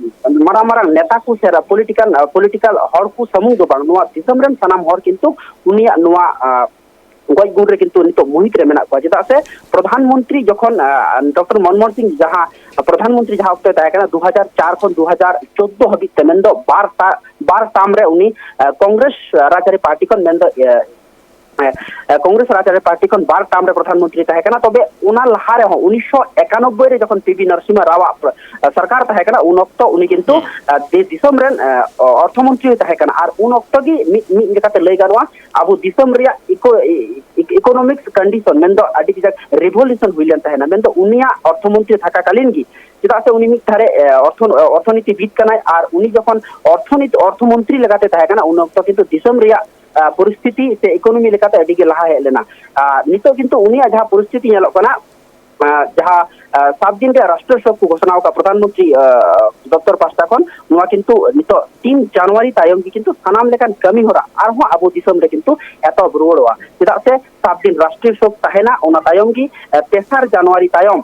ᱢᱟᱨᱟᱝ ᱢᱟᱨᱟᱝ ᱱᱮᱛᱟ ᱠᱚ ᱥᱮ ᱯᱚᱞᱤᱴᱤᱠᱟᱞ, ᱮ, ᱯᱚᱞᱤᱴᱤᱠᱟᱞ ᱦᱚᱲ ᱠᱚ ᱥᱩᱢᱩᱝ ᱫᱚ ᱵᱟᱝ, ᱱᱚᱣᱟ ᱫᱤᱥᱚᱢ ᱨᱮᱱ ᱥᱟᱱᱟᱢ ᱦᱚᱲ ᱠᱤᱱᱛᱩ ᱩᱱᱤᱭᱟᱜ ᱱᱚᱣᱟ, ᱮ, ᱜᱚᱡ ᱜᱩᱨ ᱨᱮ ᱠᱤᱱᱛᱩ ᱱᱤᱛᱚᱜ ᱢᱩᱦᱤᱛ ᱨᱮ ᱢᱮᱱᱟᱜ ᱠᱚᱣᱟ᱾ ᱪᱮᱫᱟᱜ ᱥᱮ ᱯᱨᱚᱫᱷᱟᱱ ᱢᱚᱱᱛᱨᱤ ᱡᱚᱠᱷᱚᱱ, ᱮ, ᱰᱚᱠᱴᱚᱨ ᱢᱚᱱᱢᱳᱦᱚᱱ ᱥᱤᱝ ᱡᱟᱦᱟᱸ ᱯᱨᱚᱫᱷᱟᱱ ᱢᱚᱱᱛᱨᱤ ᱡᱟᱦᱟᱸ ᱚᱠᱛᱚᱭ ᱛᱟᱦᱮᱸ ᱠᱟᱱᱟ, ᱫᱩ ᱦᱟᱡᱟᱨ ᱪᱳᱫᱽᱫᱳ ᱦᱟᱹᱵᱤᱡ ᱛᱮ, ᱢᱮᱱᱫᱚ ᱵᱟᱨ ᱴᱟ-, ᱵᱟᱨ ᱴᱟᱨᱢ ᱨᱮ ᱩᱱᱤ, ᱮ, ᱠᱚᱝᱜᱨᱮᱥ ᱨᱟᱡᱽᱟᱹᱨᱤ ᱯᱟᱨᱴᱤ ᱠᱷᱚᱱ, ᱢᱮᱱᱫᱚ, ᱮ, ᱮ, ᱠᱚᱝᱜᱨᱮᱥ ᱨᱟᱡᱽᱟᱹᱨᱤ ᱯᱟᱨᱴᱤ ᱠᱷᱚᱱ ᱵᱟᱨ ᱴᱟᱨᱢ ᱨᱮ ᱯᱨᱚᱫᱷᱟᱱ ᱢᱚᱱᱛᱨᱤ ᱛᱟᱦᱮᱸ ᱠᱟᱱᱟ᱾ ᱛᱚᱵᱮ ᱚᱱᱟ ᱞᱟᱦᱟ ᱨᱮᱦᱚᱸ ᱩᱱᱤᱥᱥᱚ ᱮᱠᱟᱱᱚᱵᱵᱳᱭ ᱨᱮ ᱡᱚᱠᱷᱚᱱ ᱯᱤ ᱵᱤ ᱱᱚᱨᱥᱤᱢᱦᱟ ᱨᱟᱣᱟᱜ, ᱮ, ᱥᱚᱨᱠᱟᱨ ᱛᱟᱦᱮᱸ ᱠᱟᱱᱟ, ᱩᱱ ᱚᱠᱛᱚ ᱩᱱᱤ ᱠᱤᱱᱛᱩ, ᱦᱩᱸ᱾ ᱮ, ᱫᱮ-, ᱫᱤᱥᱚᱢ ᱨᱮᱱ, ᱮ, ᱚᱨᱛᱷᱚᱢᱚᱱᱛᱨᱤ ᱛᱟᱦᱮᱸ ᱠᱟᱱᱟ᱾ ᱟᱨ ᱩᱱ ᱚᱠᱛᱚ ᱜᱮ ᱢᱤᱫ, ᱢᱤᱫ ᱞᱮᱠᱟᱛᱮ ᱞᱟᱹᱭ ᱜᱟᱱᱚᱜᱼᱟ, ᱟᱵᱚ ᱫᱤᱥᱚᱢ ᱨᱮᱭᱟᱜ ᱤᱠᱳ-, ᱤ-, ᱤ-, ᱤᱠᱳᱱᱚᱢᱤᱠᱥ ᱠᱚᱱᱰᱤᱥᱚᱱ, ᱢᱮᱱᱫᱚ ᱟᱹᱰᱤ ᱠᱟᱡᱟᱠ ᱨᱤᱵᱷᱚᱞᱩᱥᱚᱱ ᱦᱩᱭ ᱞᱮᱱ ᱛᱟᱦᱮᱱᱟ, ᱢᱮᱱᱫᱚ ᱩᱱᱤᱭᱟᱜ ᱚᱨᱛᱷᱚᱢᱚᱱᱛᱨᱤ ᱛᱷᱟᱠᱟ ᱠᱟᱞᱤᱱ ᱜᱮ᱾ ᱪᱮᱫᱟᱜ ᱥᱮ ᱩᱱᱤ ᱢᱤᱫ ᱫᱷᱟᱨᱮ, ᱮ, ᱚᱨᱛᱷᱚ-, ᱚᱨᱛᱷᱚᱱᱤᱛᱤᱵᱤᱫ ᱠᱟᱱᱟᱭ, ᱟᱨ ᱩᱱᱤ ᱡᱚᱠᱷᱚᱱ ᱚᱨᱛᱷᱚᱱᱤᱛᱤ, ᱚᱨᱛᱷᱚᱢᱚᱱᱛᱨᱤ ᱞᱮᱠᱟᱛᱮ ᱛᱟᱦᱮᱸ ᱠᱟᱱᱟ, ᱩᱱ ᱚᱠᱛᱚ ᱠᱤᱱᱛᱩ ᱫᱤᱥᱚᱢ ᱨᱮᱭᱟᱜ, ᱟ, ᱯᱚᱨᱤᱥᱛᱷᱤᱛᱤ ᱥᱮ ᱤᱠᱳᱱᱚᱢᱤ ᱞᱮᱠᱟᱛᱮ ᱟᱹᱰᱤ ᱜᱮ ᱞᱟᱦᱟ ᱦᱮᱡ ᱞᱮᱱᱟ᱾ ᱟᱨ ᱱᱤᱛᱚᱜ ᱠᱤᱱᱛᱩ ᱩᱱᱤᱭᱟᱜ ᱡᱟᱦᱟᱸ ᱯᱚᱨᱤᱥᱛᱷᱤᱛᱤ ᱧᱮᱞᱚᱜ ᱠᱟᱱᱟ, ᱟᱸ, ᱡᱟᱦᱟᱸ, ᱟᱸ, ᱥᱟᱛ ᱫᱤᱱ ᱨᱮᱭᱟᱜ ᱨᱟᱥᱴᱨᱤᱭᱚ ᱥᱳᱠ ᱠᱚ ᱜᱷᱳᱥᱚᱱᱟ ᱟᱠᱟᱫ ᱯᱨᱚᱫᱷᱟᱱ ᱢᱚᱱᱛᱨᱤ, ᱟᱸ, ᱫᱚᱯᱛᱚᱨ ᱯᱟᱦᱴᱟ ᱠᱷᱚᱱ, ᱱᱚᱣᱟ ᱠᱤᱱᱛᱩ ᱱᱤᱛᱚᱜ ᱛᱤᱱ ᱡᱟᱱᱩᱣᱟᱨᱤ ᱛᱟᱭᱚᱢ ᱜᱮ ᱠᱤᱱᱛᱩ ᱥᱟᱱᱟᱢ ᱞᱮᱠᱟᱱ ᱠᱟᱹᱢᱤ ᱦᱚᱨᱟ ᱟᱨᱦᱚᱸ ᱟᱵᱚ ᱫᱤᱥᱚᱢ ᱨᱮ ᱠᱤᱱᱛᱩ ᱮᱛᱚᱦᱚᱵ ᱨᱩᱣᱟᱹᱲᱚᱜᱼᱟ᱾ ᱪᱮᱫᱟᱜ ᱥᱮ ᱥᱟᱛ ᱫᱤᱱ ᱨᱟᱥᱴᱨᱤᱭᱚ ᱥᱳᱠ ᱛᱟᱦᱮᱱᱟ, ᱚᱱᱟ ᱛᱟᱭᱚᱢ ᱜᱮ, ᱟᱸ, ᱛᱮᱥᱟᱨ ᱡᱟᱱᱩᱣᱟᱨᱤ ᱛᱟᱭᱚᱢ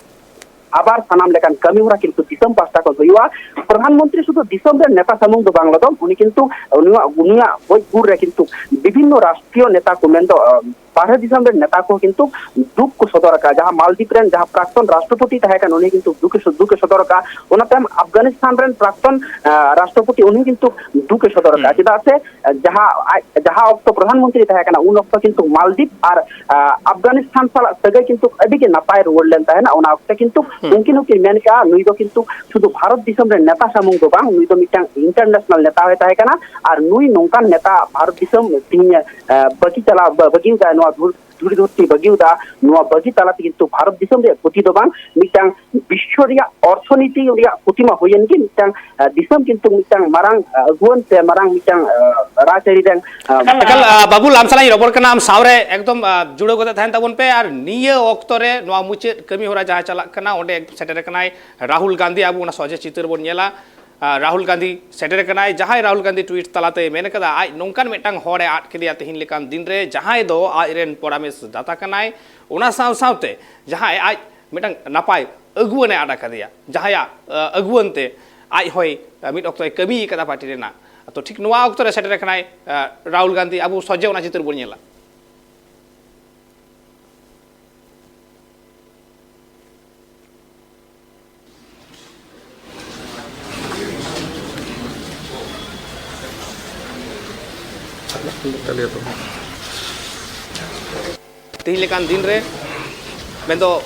ᱟᱵᱟᱨ ᱥᱟᱱᱟᱢ ᱞᱮᱠᱟᱱ ᱠᱟᱹᱢᱤ ᱦᱚᱨᱟ ᱠᱤᱱᱛᱩ ᱫᱤᱥᱚᱢ ᱯᱟᱦᱴᱟ ᱠᱷᱚᱱ ᱦᱩᱭᱩᱜᱼᱟ᱾ ᱯᱨᱚᱫᱷᱟᱱ ᱢᱚᱱᱛᱨᱤ ᱥᱩᱫᱷᱩ ᱫᱤᱥᱚᱢ ᱨᱮᱱ ᱱᱮᱛᱟ ᱥᱩᱢᱩᱝ ᱫᱚ ᱵᱟᱝ ᱞᱚᱫᱚᱢ, ᱩᱱᱤ ᱠᱤᱱᱛᱩ ᱩᱱᱤᱭᱟᱜ, ᱩᱱᱤᱭᱟᱜ ᱜᱚᱡ ᱜᱩᱨ ᱨᱮ ᱠᱤᱱᱛᱩ ᱵᱤᱵᱷᱤᱱᱱᱚ ᱨᱟᱥᱴᱨᱤᱭᱚ ᱱᱮᱛᱟ ᱠᱚ ᱢᱮᱱᱫᱚ, ᱟᱸ, ᱵᱟᱦᱨᱮ ᱫᱤᱥᱚᱢ ᱨᱮᱱ ᱱᱮᱛᱟ ᱠᱚ ᱠᱤᱱᱛᱩ ᱫᱩᱠ ᱠᱚ ᱥᱚᱫᱚᱨ ᱟᱠᱟᱫᱼᱟ᱾ ᱡᱟᱦᱟᱸ ᱢᱟᱞᱫᱤᱯ ᱨᱮᱱ ᱡᱟᱦᱟᱸ ᱯᱨᱟᱠᱛᱚᱱ ᱨᱟᱥᱴᱨᱚᱯᱚᱛᱤ ᱛᱟᱦᱮᱸ ᱠᱟᱱ, ᱩᱱᱤ ᱠᱤᱱᱛᱩ ᱫᱩᱠ ᱮ ᱥᱚ-, ᱫᱩᱠ ᱮ ᱥᱚᱫᱚᱨ ᱟᱠᱟᱫᱼᱟ᱾ ᱚᱱᱟ ᱛᱟᱭᱚᱢ ᱟᱯᱷᱜᱟᱱᱤᱥᱛᱟᱱ ᱨᱮᱱ ᱯᱨᱟᱠᱛᱚᱱ, ᱟᱸ, ᱨᱟᱥᱴᱨᱚᱯᱚᱛᱤ, ᱩᱱᱤ ᱠᱤᱱᱛᱩ ᱫᱩᱠ ᱮ ᱥᱚᱫᱚᱨ ᱟᱠᱟᱫᱼᱟ᱾ ᱦᱩᱸ᱾ ᱪᱮᱫᱟᱜ ᱥᱮ, ᱟᱸ, ᱡᱟᱦᱟᱸ ᱟᱡ, ᱡᱟᱦᱟᱸ ᱚᱠᱛᱚ ᱯᱨᱚᱫᱷᱟᱱ ᱢᱚᱱᱛᱨᱤ ᱛᱟᱦᱮᱸ ᱠᱟᱱᱟ, ᱩᱱ ᱚᱠᱛᱚ ᱠᱤᱱᱛᱩ ᱢᱟᱞᱫᱤᱯ ᱟᱨ, ᱟᱸ, ᱟᱯᱷᱜᱟᱱᱤᱥᱛᱟᱱ ᱥᱟᱞᱟᱜ ᱥᱟᱹᱜᱟᱹᱭ ᱠᱤᱱᱛᱩ ᱟᱹᱰᱤ ᱜᱮ ᱱᱟᱯᱟᱭ ᱨᱩᱣᱟᱹᱲ ᱞᱮᱱ ᱛᱟᱦᱮᱱᱟ᱾ ᱚᱱᱟ ᱚᱠᱛᱮ ᱠᱤᱱᱛᱩ ᱦᱩᱸ᱾ ᱩᱱᱠᱤᱱ ᱦᱚᱸᱠᱤᱱ ᱢᱮᱱ ᱠᱟᱜᱼᱟ, ᱱᱩᱭ ᱫᱚ ᱠᱤᱱᱛᱩ ᱥᱩᱫᱷᱩ ᱵᱷᱟᱨᱚᱛ ᱫᱤᱥᱚᱢ ᱨᱮᱱ ᱱᱮᱛᱟ ᱥᱩᱢᱩᱝ ᱫᱚ ᱵᱟᱝ, ᱱᱩᱭ ᱫᱚ ᱢᱤᱫᱴᱟᱝ ᱤᱱᱴᱟᱨᱱᱮᱥᱱᱟᱞ ᱱᱮᱛᱟ ᱦᱚᱸᱭ ᱛᱟᱦᱮᱸ ᱠᱟᱱᱟ᱾ ᱟᱨ ᱱᱩᱭ ᱱᱚᱝᱠᱟᱱ ᱱᱮᱛᱟ ᱵᱷᱟᱨᱚᱛ ᱫᱤᱥᱚᱢ ᱛᱮᱦᱮᱧ, ᱮ, ᱵᱟᱹᱜᱤ ᱪᱟᱞᱟᱣ, ᱵᱟ-, ᱵᱟᱹᱜᱤ ᱟᱠᱟᱫ ᱱᱚᱣᱟ ᱫᱷᱩᱲ-, ᱫᱷᱩᱲᱤ ᱫᱷᱟᱹᱨᱛᱤ ᱵᱟᱹᱜᱤ ᱟᱠᱟᱫ, ᱱᱚᱣᱟ ᱵᱟᱹᱜᱤ ᱛᱟᱞᱟᱛᱮ ᱠᱤᱱᱛᱩ ᱵᱷᱟᱨᱚᱛ ᱫᱤᱥᱚᱢ ᱨᱮᱭᱟᱜ ᱠᱷᱚᱛᱤ ᱫᱚ ᱵᱟᱝ, ᱢᱤᱫᱴᱟᱝ ᱵᱤᱥᱥᱚ ᱨᱮᱭᱟᱜ ᱚᱨᱛᱷᱚᱱᱤᱛᱤ ᱨᱮᱭᱟᱜ ᱠᱷᱚᱛᱤ ᱢᱟ ᱦᱩᱭᱮᱱ ᱜᱮ, ᱢᱤᱫᱴᱟᱝ, ᱮ, ᱫᱤᱥᱚᱢ ᱠᱤᱱᱛᱩ ᱢᱤᱫᱴᱟᱝ ᱢᱟᱨᱟᱝ, ᱮ, ᱟᱹᱜᱩᱣᱟᱹᱱ ᱥᱮ ᱢᱟᱨᱟᱝ ᱢᱤᱫᱴᱟᱝ, ᱮ, ᱨᱟᱡᱽᱟᱹᱨᱤ ᱨᱮᱱ, ᱮ, ᱮᱠᱟᱞ, ᱮᱠᱟᱞ, ᱟ, ᱵᱟᱹᱵᱩᱞ, ᱟᱢ ᱥᱟᱞᱟᱜ ᱤᱧ ᱨᱚᱯᱚᱲ ᱠᱟᱱᱟ, ᱟᱢ ᱥᱟᱶᱨᱮ ᱮᱠᱫᱚᱢ, ᱟ, ᱡᱩᱲᱟᱹᱣ ᱠᱟᱛᱮ ᱛᱟᱦᱮᱱ ᱛᱟᱵᱚᱱ ᱯᱮ᱾ ᱟᱨ ᱱᱤᱭᱟᱹ ᱚᱠᱛᱚ ᱨᱮ ᱱᱚᱣᱟ ᱢᱩᱪᱟᱹᱫ ᱠᱟᱹᱢᱤ ᱦᱚᱨᱟ ᱡᱟᱦᱟᱸ ᱪᱟᱞᱟᱜ ᱠᱟᱱᱟ, ᱚᱸᱰᱮ ᱥᱮᱴᱮᱨ ᱟᱠᱟᱱᱟᱭ ᱨᱟᱦᱩᱞ ᱜᱟᱱᱫᱷᱤ᱾ ᱟᱵᱚ ᱚᱱᱟ ᱥᱚᱡᱷᱮ ᱪᱤᱛᱟᱹᱨ ᱵᱚᱱ ᱧᱮᱞᱟ᱾ ᱟ, ᱨᱟᱦᱩᱞ ᱜᱟᱱᱫᱷᱤ ᱥᱮᱴᱮᱨ ᱟᱠᱟᱱᱟᱭ, ᱡᱟᱦᱟᱸᱭ ᱨᱟᱦᱩᱞ ᱜᱟᱱᱫᱷᱤ ᱴᱩᱭᱤᱴ ᱛᱟᱞᱟᱛᱮᱭ ᱢᱮᱱ ᱟᱠᱟᱫᱟ, ᱟᱡ ᱱᱚᱝᱠᱟᱱ ᱢᱤᱫᱴᱟᱝ ᱦᱚᱲᱮ ᱟᱫ ᱠᱮᱫᱮᱭᱟ ᱛᱮᱦᱮᱧ ᱞᱮᱠᱟᱱ ᱫᱤᱱ ᱨᱮ, ᱡᱟᱦᱟᱸᱭ ᱫᱚ ᱟᱡ ᱨᱮᱱ ᱯᱚᱨᱟᱢᱮᱥ ᱫᱟᱛᱟ ᱠᱟᱱᱟᱭ, ᱚᱱᱟ ᱥᱟᱶ ᱥᱟᱶᱛᱮ ᱡᱟᱦᱟᱸᱭ ᱟᱡ ᱢᱤᱫᱴᱟᱝ ᱱᱟᱯᱟᱭ ᱟᱹᱜᱩᱣᱟᱹᱱᱮ ᱟᱫ ᱟᱠᱟᱫᱮᱭᱟ, ᱡᱟᱦᱟᱸᱭᱟᱜ, ᱟ, ᱟᱹᱜᱩᱣᱟᱹᱱ ᱛᱮ ᱟᱡ ᱦᱚᱸᱭ, ᱟ, ᱢᱤᱫ ᱚᱠᱛᱚᱭ ᱠᱟᱹᱢᱤ ᱟᱠᱟᱫᱟ ᱯᱟᱨᱴᱤ ᱨᱮᱱᱟᱜ᱾ ᱛᱚ, ᱴᱷᱤᱠ ᱱᱚᱣᱟ ᱚᱠᱛᱚ ᱨᱮ ᱥᱮᱴᱮᱨ ᱟᱠᱟᱱᱟᱭ, ᱟ, ᱨᱟᱦᱩᱞ ᱜᱟᱱᱫᱷᱤ᱾ ᱟᱵᱚ ᱥᱚᱡᱷᱮ ᱚᱱᱟ ᱪᱤᱛᱟᱹᱨ ᱵᱚᱱ ᱧᱮᱞᱟ᱾ ᱛᱮᱦᱮᱧ ᱞᱮᱠᱟᱱ ᱫᱤᱱ ᱨᱮ, ᱢᱮᱱᱫᱚ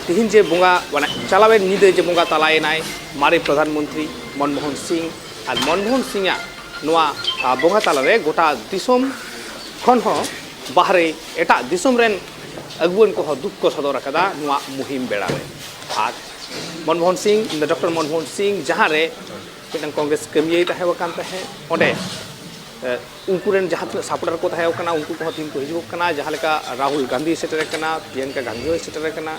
ᱛᱮᱦᱮᱧ ᱡᱮ ᱵᱚᱸᱜᱟ, ᱢᱟᱱᱮ ᱪᱟᱞᱟᱣᱮᱱ ᱧᱤᱫᱟᱹ ᱡᱮ ᱵᱚᱸᱜᱟ ᱛᱟᱞᱟᱭᱮᱱᱟᱭ ᱢᱟᱨᱮ ᱯᱨᱚᱫᱷᱟᱱ ᱢᱚᱱᱛᱨᱤ ᱢᱚᱱᱢᱳᱦᱚᱱ ᱥᱤᱝ, ᱟᱨ ᱢᱚᱱᱢᱳᱦᱚᱱ ᱥᱤᱝ ᱟᱜ ᱱᱚᱣᱟ, ᱟ, ᱵᱚᱸᱜᱟ ᱛᱟᱞᱟᱨᱮ ᱜᱚᱴᱟ ᱫᱤᱥᱚᱢ ᱠᱷᱚᱱ ᱦᱚᱸ ᱵᱟᱦᱨᱮ ᱮᱴᱟᱜ ᱫᱤᱥᱚᱢ ᱨᱮᱱ ᱟᱹᱜᱩᱣᱟᱹᱱ ᱠᱚᱦᱚᱸ ᱫᱩᱠ ᱠᱚ ᱥᱚᱫᱚᱨ ᱟᱠᱟᱫᱟ ᱱᱚᱣᱟ ᱢᱩᱦᱤᱢ ᱵᱮᱲᱟ ᱨᱮ᱾ ᱟᱨ ᱢᱚᱱᱢᱳᱦᱚᱱ ᱥᱤᱝ, ᱰᱚᱠᱴᱚᱨ ᱢᱚᱱᱢᱳᱦᱚᱱ ᱥᱤᱝ ᱡᱟᱦᱟᱸ ᱨᱮ ᱢᱤᱫᱴᱟᱝ ᱠᱚᱝᱜᱨᱮᱥ ᱠᱟᱹᱢᱤᱭᱟᱹᱭ ᱛᱟᱦᱮᱸ ᱟᱠᱟᱱ ᱛᱟᱦᱮᱸᱫ, ᱚᱸᱰᱮ ᱩᱱᱠᱩ ᱨᱮᱱ ᱡᱟᱦᱟᱸ ᱛᱤᱱᱟᱹᱜ ᱥᱟᱯᱚᱨᱴᱟᱨ ᱠᱚ ᱛᱟᱦᱮᱸ ᱠᱟᱱᱟ, ᱩᱱᱠᱩ ᱠᱚᱦᱚᱸ ᱛᱤᱦᱤᱧ ᱠᱚ ᱦᱤᱡᱩᱜ ᱠᱟᱱᱟ᱾ ᱡᱟᱦᱟᱸ ᱞᱮᱠᱟ ᱨᱟᱦᱩᱞ ᱜᱟᱱᱫᱷᱤ ᱥᱮᱴᱮᱨ ᱟᱠᱟᱱᱟ, ᱯᱨᱤᱭᱟᱝᱠᱟ ᱜᱟᱱᱫᱷᱤ ᱦᱚᱸᱭ ᱥᱮᱴᱮᱨ ᱟᱠᱟᱱᱟ᱾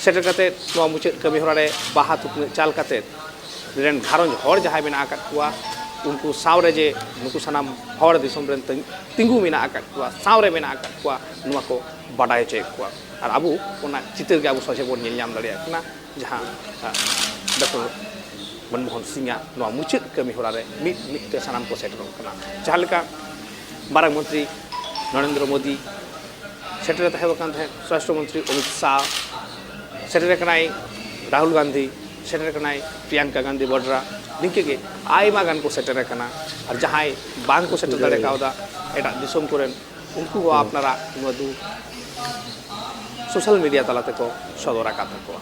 ᱥᱮᱴᱮᱨ ᱠᱟᱛᱮ ᱱᱚᱣᱟ ᱢᱩᱪᱟᱹᱫ ᱠᱟᱹᱢᱤ ᱦᱚᱨᱟ ᱨᱮ ᱵᱟᱦᱟ ᱛᱷᱩᱯᱱᱟᱹᱜ ᱪᱟᱞ ᱠᱟᱛᱮ ᱨᱮᱱ ᱜᱷᱟᱨᱚᱸᱡᱽ ᱦᱚᱲ ᱡᱟᱦᱟᱸᱭ ᱢᱮᱱᱟᱜ ᱟᱠᱟᱫ ᱠᱚᱣᱟ, ᱩᱱᱠᱩ ᱥᱟᱶᱨᱮ ᱡᱮ ᱱᱩᱠᱩ ᱥᱟᱱᱟᱢ ᱦᱚᱲ ᱫᱤᱥᱚᱢ ᱨᱮᱱ ᱛᱤᱸ- ᱛᱤᱸᱜᱩ ᱢᱮᱱᱟᱜ ᱟᱠᱟᱫ ᱠᱚᱣᱟ, ᱥᱟᱶᱨᱮ ᱢᱮᱱᱟᱜ ᱟᱠᱟᱫ ᱠᱚᱣᱟ, ᱱᱚᱣᱟ ᱠᱚ ᱵᱟᱰᱟᱭ ᱦᱚᱪᱚᱭᱮᱫ ᱠᱚᱣᱟ᱾ ᱟᱨ ᱟᱵᱚ ᱚᱱᱟ ᱪᱤᱛᱟᱹᱨ ᱜᱮ ᱟᱵᱚ ᱥᱚᱡᱷᱮ ᱵᱚᱱ ᱧᱮᱞ ᱧᱟᱢ ᱫᱟᱲᱮᱭᱟᱜ ᱠᱟᱱᱟ, ᱡᱟᱦᱟᱸ, ᱟ, ᱰᱚᱠᱴᱚᱨ ᱢᱚᱱᱢᱳᱦᱚᱱ ᱥᱤᱝ ᱟᱜ ᱱᱚᱣᱟ ᱢᱩᱪᱟᱹᱫ ᱠᱟᱹᱢᱤ ᱦᱚᱨᱟ ᱨᱮ ᱢᱤᱫ ᱢᱤᱫ ᱛᱮ ᱥᱟᱱᱟᱢ ᱠᱚ ᱥᱮᱴᱮᱨᱚᱜ ᱠᱟᱱᱟ᱾ ᱡᱟᱦᱟᱸ ᱞᱮᱠᱟ ᱢᱟᱨᱟᱝ ᱢᱚᱱᱛᱨᱤ ᱱᱚᱨᱮᱱᱫᱨᱚ ᱢᱳᱫᱤ ᱥᱮᱴᱮᱨ ᱛᱟᱦᱮᱸ ᱠᱟᱱ ᱛᱟᱦᱮᱸᱫ, ᱥᱣᱟᱥᱴᱨᱚ ᱢᱚᱱᱛᱨᱤ ᱚᱢᱤᱛ ᱥᱟᱦ ᱥᱮᱴᱮᱨ ᱟᱠᱟᱱᱟᱭ, ᱨᱟᱦᱩᱞ ᱜᱟᱱᱫᱷᱤ ᱥᱮᱴᱮᱨ ᱟᱠᱟᱱᱟᱭ, ᱯᱨᱤᱭᱟᱝᱠᱟ ᱜᱟᱱᱫᱷᱤ ᱵᱚᱰᱨᱟ, ᱱᱤᱝᱠᱟᱹ ᱜᱮ ᱟᱭᱢᱟ ᱜᱟᱱ ᱠᱚ ᱥᱮᱴᱮᱨ ᱟᱠᱟᱱᱟ᱾ ᱟᱨ ᱡᱟᱦᱟᱸᱭ ᱵᱟᱝ ᱠᱚ ᱥᱮᱴᱮᱨ ᱫᱟᱲᱮ ᱠᱟᱣᱫᱟ ᱮᱴᱟᱜ ᱫᱤᱥᱚᱢ ᱠᱚᱨᱮᱱ, ᱩᱱᱠᱩ ᱦᱚᱸ ᱟᱯᱱᱟᱨᱟᱜ ᱱᱚᱣᱟ ᱫᱩᱠ ᱥᱳᱥᱟᱞ ᱢᱤᱰᱤᱭᱟ ᱛᱟᱞᱟ ᱛᱮᱠᱚ ᱥᱚᱫᱚᱨ ᱟᱠᱟᱫ ᱛᱟᱠᱚᱣᱟ᱾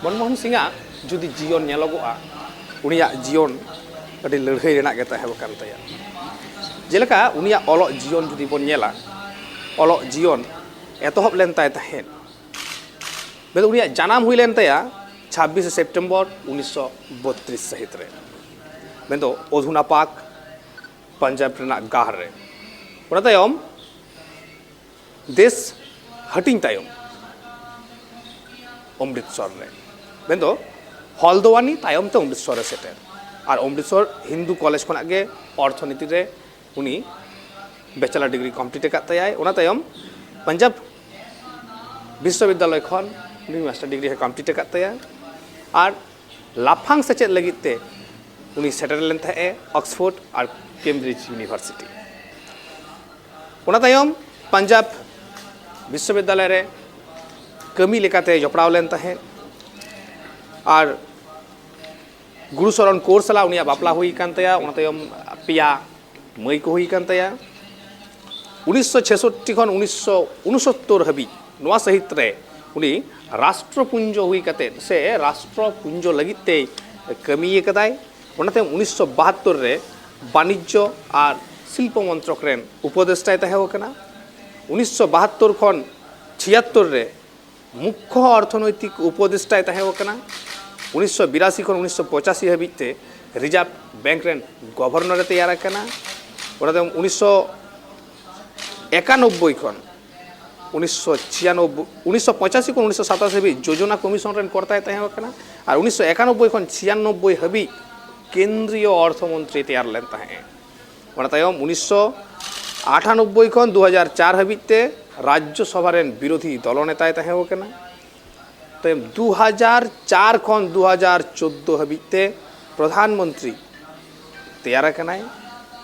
ᱢᱚᱱᱢᱳᱦᱚᱱ ᱥᱤᱝ ᱟᱜ ᱡᱩᱫᱤ ᱡᱤᱭᱚᱱ ᱧᱮᱞᱚᱜᱚᱜᱼᱟ, ᱩᱱᱤᱭᱟᱜ ᱡᱤᱭᱚᱱ ᱟᱹᱰᱤ ᱞᱟᱹᱲᱦᱟᱹᱭ ᱨᱮᱱᱟᱜ ᱜᱮ ᱛᱟᱦᱮᱸ ᱠᱟᱱ ᱛᱟᱭᱟ᱾ ᱡᱮᱞᱮᱠᱟ ᱩᱱᱤᱭᱟᱜ ᱚᱞᱚᱜ ᱡᱤᱭᱚᱱ ᱡᱩᱫᱤ ᱵᱚᱱ ᱧᱮᱞᱟ, ᱚᱞᱚᱜ ᱡᱤᱭᱚᱱ ᱮᱛᱚᱦᱚᱵ ᱞᱮᱱ ᱛᱟᱭ ᱛᱟᱦᱮᱸᱫ, ᱢᱮᱱᱫᱚ ᱩᱱᱤᱭᱟᱜ ᱡᱟᱱᱟᱢ ᱦᱩᱭ ᱞᱮᱱ ᱛᱟᱭᱟ ᱪᱷᱟᱵᱵᱤᱥᱮ ᱥᱮᱯᱴᱮᱢᱵᱚᱨ ᱩᱱᱤᱥᱥᱚ ᱵᱚᱛᱛᱨᱤᱥ ᱥᱟᱹᱦᱤᱛ ᱨᱮ, ᱢᱮᱱᱫᱚ ᱚᱫᱷᱩᱱᱟ ᱯᱟᱠ, ᱯᱟᱧᱡᱟᱵᱽ ᱨᱮᱱᱟᱜ ᱜᱟᱦ ᱨᱮ᱾ ᱚᱱᱟ ᱛᱟᱭᱚᱢ ᱫᱮᱥ ᱦᱟᱹᱴᱤᱧ ᱛᱟᱭᱚᱢ ᱚᱢᱨᱤᱛᱥᱚᱨ ᱨᱮ, ᱢᱮᱱᱫᱚ ᱦᱚᱞᱫᱚᱣᱟᱱᱤ ᱛᱟᱭᱚᱢ ᱛᱮ ᱚᱢᱨᱤᱛᱥᱚᱨ ᱨᱮ ᱥᱮᱴᱮᱨ᱾ ᱟᱨ ᱚᱢᱨᱤᱛᱥᱚᱨ ᱦᱤᱱᱫᱩ ᱠᱚᱞᱮᱡᱽ ᱠᱷᱚᱱᱟᱜ ᱜᱮ ᱚᱨᱛᱷᱚᱱᱤᱛᱤ ᱨᱮ ᱩᱱᱤ ᱵᱮᱪᱮᱞᱟᱨ ᱰᱤᱜᱽᱨᱤ ᱠᱚᱢᱯᱞᱤᱴ ᱟᱠᱟᱫ ᱛᱟᱭᱟᱭ᱾ ᱚᱱᱟ ᱛᱟᱭᱚᱢ ᱯᱟᱧᱡᱟᱵᱽ ᱵᱤᱥᱥᱚᱵᱤᱫᱽᱫᱟᱞᱚᱭ ᱠᱷᱚᱱ ᱩᱱᱤ ᱢᱟᱥᱴᱟᱨ ᱰᱤᱜᱽᱨᱤ ᱦᱚᱸᱭ ᱠᱚᱢᱯᱞᱤᱴ ᱟᱠᱟᱫ ᱛᱟᱭᱟ᱾ ᱟᱨ ᱞᱟᱯᱷᱟᱝ ᱥᱮᱪᱮᱫ ᱞᱟᱹᱜᱤᱫ ᱛᱮ ᱩᱱᱤ ᱥᱮᱴᱮᱨ ᱞᱮᱱ ᱛᱟᱦᱮᱸᱫ ᱮ ᱚᱠᱥᱯᱷᱳᱨᱰ ᱟᱨ ᱠᱮᱢᱵᱨᱤᱡᱽ ᱤᱭᱩᱱᱤᱵᱷᱟᱨᱥᱤᱴᱤ᱾ ᱚᱱᱟ ᱛᱟᱭᱚᱢ ᱯᱟᱧᱡᱟᱵᱽ ᱵᱤᱥᱥᱚᱵᱤᱫᱽᱫᱟᱞᱚᱭ ᱨᱮ ᱠᱟᱹᱢᱤ ᱞᱮᱠᱟᱛᱮ ᱡᱚᱯᱲᱟᱣ ᱞᱮᱱ ᱛᱟᱦᱮᱸᱫ᱾ ᱟᱨ ᱜᱩᱨᱩ ᱥᱚᱨᱚᱱ ᱠᱳᱨ ᱥᱟᱞᱟᱜ ᱩᱱᱤᱭᱟᱜ ᱵᱟᱯᱞᱟ ᱦᱩᱭ ᱟᱠᱟᱱ ᱛᱟᱭᱟ᱾ ᱚᱱᱟ ᱛᱟᱭᱚᱢ ᱯᱮᱭᱟ ᱢᱟᱹᱭ ᱠᱚ ᱦᱩᱭ ᱟᱠᱟᱱ ᱛᱟᱭᱟ᱾ ᱩᱱᱤᱥᱥᱚ ᱪᱷᱮᱥᱚᱴᱴᱤ ᱠᱷᱚᱱ ᱩᱱᱤᱥᱥᱚ ᱩᱱᱩᱥᱚᱛᱛᱚᱨ ᱦᱟᱹᱵᱤᱡ ᱱᱚᱣᱟ ᱥᱟᱹᱦᱤᱛ ᱨᱮ ᱩᱱᱤ ᱨᱟᱥᱴᱨᱚᱯᱩᱧᱡᱚ ᱦᱩᱭ ᱠᱟᱛᱮ ᱥᱮ ᱨᱟᱥᱴᱨᱚᱯᱩᱧᱡᱚ ᱞᱟᱹᱜᱤᱫ ᱛᱮᱭ ᱠᱟᱹᱢᱤ ᱟᱠᱟᱫᱟᱭ᱾ ᱚᱱᱟ ᱛᱟᱭᱚᱢ ᱩᱱᱤᱥᱥᱚ ᱵᱟᱦᱟᱛᱛᱳᱨ ᱨᱮ ᱵᱟᱱᱤᱡᱽᱡᱚ ᱟᱨ ᱥᱤᱞᱯᱚ ᱢᱚᱱᱛᱨᱚᱠ ᱨᱮᱱ ᱩᱯᱚᱫᱮᱥᱴᱟᱭ ᱛᱟᱦᱮᱸ ᱠᱟᱱᱟ᱾ ᱩᱱᱤᱥᱥᱚ ᱵᱟᱦᱟᱛᱛᱳᱨ ᱠᱷᱚᱱ ᱪᱷᱤᱭᱟᱛᱛᱳᱨ ᱨᱮ ᱢᱩᱠᱠᱷᱚ ᱚᱨᱛᱷᱚᱱᱳᱭᱛᱤᱠ ᱩᱯᱚᱫᱮᱥᱴᱟᱭ ᱛᱟᱦᱮᱸ ᱠᱟᱱᱟ᱾ ᱩᱱᱤᱥᱥᱚ ᱵᱤᱨᱟᱥᱤ ᱠᱷᱚᱱ ᱩᱱᱤᱥᱥᱚ ᱯᱚᱸᱪᱟᱥᱤ ᱦᱟᱹᱵᱤᱡ ᱛᱮ ᱨᱤᱡᱟᱨᱵᱷ ᱵᱮᱝᱠ ᱨᱮᱱ ᱜᱚᱵᱷᱚᱨᱱᱚᱨ ᱮ ᱛᱮᱭᱟᱨ ᱟᱠᱟᱱᱟ᱾ ᱚᱱᱟ ᱛᱟᱭᱚᱢ ᱩᱱᱤᱥᱥᱚ ᱮᱠᱟᱱᱚᱵᱵᱳᱭ ᱠᱷᱚᱱ ᱩᱱᱤᱥᱥᱚ ᱪᱷᱤᱭᱟᱱᱚᱵᱵᱳᱭ, ᱩᱱᱤᱥᱥᱚ ᱯᱚᱸᱪᱟᱥᱤ ᱠᱷᱚᱱ ᱩᱱᱤᱥᱥᱚ ᱥᱟᱛᱟᱥᱤ ᱦᱟᱹᱵᱤᱡ ᱡᱳᱡᱚᱱᱟ ᱠᱚᱢᱤᱥᱚᱱ ᱨᱮᱱ ᱠᱚᱨᱛᱟᱭ ᱛᱟᱦᱮᱸ ᱠᱟᱱᱟ᱾ ᱟᱨ ᱩᱱᱤᱥᱥᱚ ᱮᱠᱟᱱᱚᱵᱵᱳᱭ ᱠᱷᱚᱱ ᱪᱷᱤᱭᱟᱱᱚᱵᱵᱳᱭ ᱦᱟᱹᱵᱤᱡ ᱠᱮᱱᱫᱨᱤᱭᱚ ᱚᱨᱛᱷᱚ ᱢᱚᱱᱛᱨᱤ ᱛᱮᱭᱟᱨ ᱞᱮᱱ ᱛᱟᱦᱮᱸᱫ᱾ ᱚᱱᱟ ᱛᱟᱭᱚᱢ ᱩᱱᱤᱥᱥᱚ ᱟᱴᱷᱟᱱᱚᱵᱵᱳᱭ ᱠᱷᱚᱱ ᱫᱩ ᱦᱟᱡᱟᱨ ᱪᱟᱨ ᱦᱟᱹᱵᱤᱡ ᱛᱮ ᱨᱟᱡᱽᱡᱚ ᱥᱚᱵᱷᱟ ᱨᱮᱱ ᱵᱤᱨᱳᱫᱷᱤ ᱫᱚᱞ ᱱᱮᱛᱟᱭ ᱛᱟᱦᱮᱸ ᱠᱟᱱᱟ᱾ ᱛᱟᱭᱚᱢ ᱫᱩ ᱦᱟᱡᱟᱨ ᱪᱟᱨ ᱠᱷᱚᱱ ᱫᱩ ᱦᱟᱡᱟᱨ ᱪᱳᱫᱽᱫᱳ ᱦᱟᱹᱵᱤᱡ ᱛᱮ ᱯᱨᱚᱫᱷᱟᱱ ᱢᱚᱱᱛᱨᱤ ᱛᱮᱭᱟᱨ ᱟᱠᱟᱱᱟᱭ᱾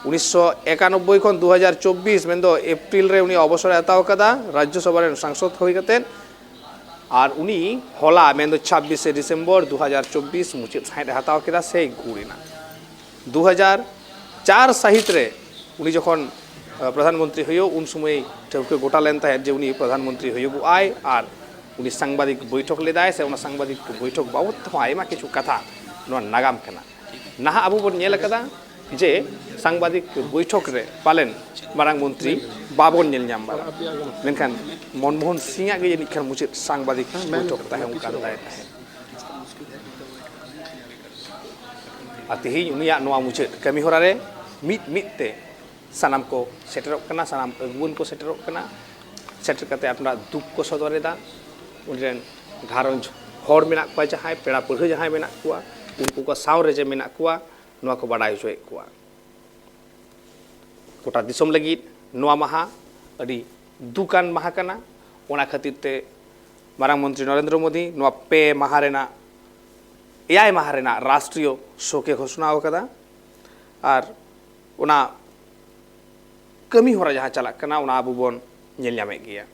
ᱩᱱᱤᱥᱥᱚ ᱮᱠᱟᱱᱚᱵᱵᱳᱭ ᱠᱷᱚᱱ ᱫᱩ ᱦᱟᱡᱟᱨ ᱪᱚᱵᱵᱤᱥ, ᱢᱮᱱᱫᱚ ᱮᱯᱨᱤᱞ ᱨᱮ ᱩᱱᱤ ᱚᱵᱚᱥᱚᱨ ᱮ ᱦᱟᱛᱟᱣ ᱟᱠᱟᱫᱟ ᱨᱟᱡᱽᱡᱚ ᱥᱚᱵᱷᱟ ᱨᱮᱱ ᱥᱟᱝᱥᱚᱫ ᱦᱩᱭ ᱠᱟᱛᱮᱫ᱾ ᱟᱨ ᱩᱱᱤ ᱦᱚᱞᱟ, ᱢᱮᱱᱫᱚ ᱪᱷᱟᱵᱵᱤᱥᱮ ᱰᱤᱥᱮᱢᱵᱚᱨ ᱫᱩ ᱦᱟᱡᱟᱨ ᱪᱚᱵᱵᱤᱥ ᱢᱩᱪᱟᱹᱫ ᱥᱟᱸᱦᱮᱫ ᱮ ᱦᱟᱛᱟᱣ ᱠᱮᱫᱟ ᱥᱮᱭ ᱜᱩᱨ ᱮᱱᱟ᱾ ᱫᱩ ᱦᱟᱡᱟᱨ ᱪᱟᱨ ᱥᱟᱹᱦᱤᱛ ᱨᱮ ᱩᱱᱤ ᱡᱚᱠᱷᱚᱱ, ᱟᱸ, ᱯᱨᱚᱫᱷᱟᱱ ᱢᱚᱱᱛᱨᱤ ᱦᱩᱭᱩᱜ, ᱩᱱ ᱥᱚᱢᱚᱭ ᱴᱷᱟᱹᱣᱠᱟᱹ ᱜᱚᱴᱟ ᱞᱮᱱ ᱛᱟᱦᱮᱸᱫ ᱡᱮ ᱩᱱᱤ ᱯᱨᱚᱫᱷᱟᱱ ᱢᱚᱱᱛᱨᱤ ᱦᱩᱭᱩᱜᱚᱜᱼᱟᱭ, ᱟᱨ ᱩᱱᱤ ᱥᱟᱝᱵᱟᱫᱤᱠ ᱵᱳᱭᱴᱷᱚᱠ ᱞᱮᱫᱟᱭ, ᱥᱮ ᱚᱱᱟ ᱥᱟᱝᱵᱟᱫᱤᱠ ᱵᱳᱭᱴᱷᱚᱠ ᱵᱟᱵᱚᱫ ᱛᱮᱦᱚᱸ ᱟᱭᱢᱟ ᱠᱤᱪᱷᱩ ᱠᱟᱛᱷᱟ ᱱᱚᱣᱟ ᱱᱟᱜᱟᱢ ᱠᱟᱱᱟ᱾ ᱱᱟᱦᱟᱜ ᱟᱵᱚ ᱵᱚᱱ ᱧᱮᱞ ᱟᱠᱟᱫᱟ ᱡᱮ ᱥᱟᱝᱵᱟᱫᱤᱠ ᱵᱳᱭᱴᱷᱚᱠ ᱨᱮ ᱯᱟᱞᱮᱱ ᱢᱟᱨᱟᱝ ᱢᱚᱱᱛᱨᱤ ᱵᱟᱵᱚᱱ ᱧᱮᱞ ᱧᱟᱢ ᱵᱟᱲᱟ, ᱢᱮᱱᱠᱷᱟᱱ ᱢᱚᱱᱢᱳᱦᱚᱱ ᱥᱤᱝ ᱟᱜ ᱜᱮ ᱡᱟᱹᱱᱤᱡ ᱠᱷᱟᱱ ᱢᱩᱪᱟᱹᱫ ᱥᱟᱝᱵᱟᱫᱤᱠ ᱵᱳᱭᱴᱷᱚᱠ ᱛᱟᱦᱮᱸ ᱠᱟᱱ ᱛᱟᱭ ᱛᱟᱦᱮᱸᱫ᱾ ᱟᱨ ᱛᱮᱦᱮᱧ ᱩᱱᱤᱭᱟᱜ ᱱᱚᱣᱟ ᱢᱩᱪᱟᱹᱫ ᱠᱟᱹᱢᱤ ᱦᱚᱨᱟ ᱨᱮ ᱢᱤᱫ ᱢᱤᱫ ᱛᱮ ᱥᱟᱱᱟᱢ ᱠᱚ ᱥᱮᱴᱮᱨᱚᱜ ᱠᱟᱱᱟ, ᱥᱟᱱᱟᱢ ᱟᱹᱜᱩᱣᱟᱹᱱ ᱠᱚ ᱥᱮᱴᱮᱨᱚᱜ ᱠᱟᱱᱟ᱾ ᱥᱮᱴᱮᱨ ᱠᱟᱛᱮ ᱟᱯᱱᱟᱨᱟᱜ ᱫᱩᱠ ᱠᱚ ᱥᱚᱫᱚᱨ ᱮᱫᱟ᱾ ᱩᱱᱤ ᱨᱮᱱ ᱜᱷᱟᱨᱚᱸᱡᱽ ᱦᱚᱲ ᱢᱮᱱᱟᱜ ᱠᱚᱣᱟ, ᱡᱟᱦᱟᱸᱭ ᱯᱮᱲᱟ ᱯᱟᱹᱲᱦᱟᱹ ᱡᱟᱦᱟᱸᱭ ᱢᱮᱱᱟᱜ ᱠᱚᱣᱟ, ᱩᱱᱠᱩ ᱠᱚ ᱥᱟᱶ ᱨᱮ ᱡᱮ ᱢᱮᱱᱟᱜ ᱠᱚᱣᱟ, ᱱᱚᱣᱟ ᱠᱚ ᱵᱟᱰᱟᱭ ᱦᱚᱪᱚᱭᱮᱫ ᱠᱚᱣᱟ᱾ ᱜᱚᱴᱟ ᱫᱤᱥᱚᱢ ᱞᱟᱹᱜᱤᱫ ᱱᱚᱣᱟ ᱢᱟᱦᱟ ᱟᱹᱰᱤ ᱫᱩᱠᱟᱱ ᱢᱟᱦᱟ ᱠᱟᱱᱟ᱾ ᱚᱱᱟ ᱠᱷᱟᱹᱛᱤᱨ ᱛᱮ ᱢᱟᱨᱟᱝ ᱢᱚᱱᱛᱨᱤ ᱱᱚᱨᱮᱱᱫᱨᱚ ᱢᱳᱫᱤ ᱱᱚᱣᱟ ᱯᱮ ᱢᱟᱦᱟ ᱨᱮᱱᱟᱜ, ᱮᱭᱟᱭ ᱢᱟᱦᱟ ᱨᱮᱱᱟᱜ ᱨᱟᱥᱴᱨᱤᱭᱚ ᱥᱳᱠ ᱮ ᱜᱷᱳᱥᱚᱱᱟ ᱟᱠᱟᱫᱟ᱾ ᱟᱨ ᱚᱱᱟ ᱠᱟᱹᱢᱤ ᱦᱚᱨᱟ ᱡᱟᱦᱟᱸ ᱪᱟᱞᱟᱜ ᱠᱟᱱᱟ, ᱚᱱᱟ ᱟᱵᱚ ᱵᱚᱱ ᱧᱮᱞ ᱧᱟᱢᱮᱫ ᱜᱮᱭᱟ᱾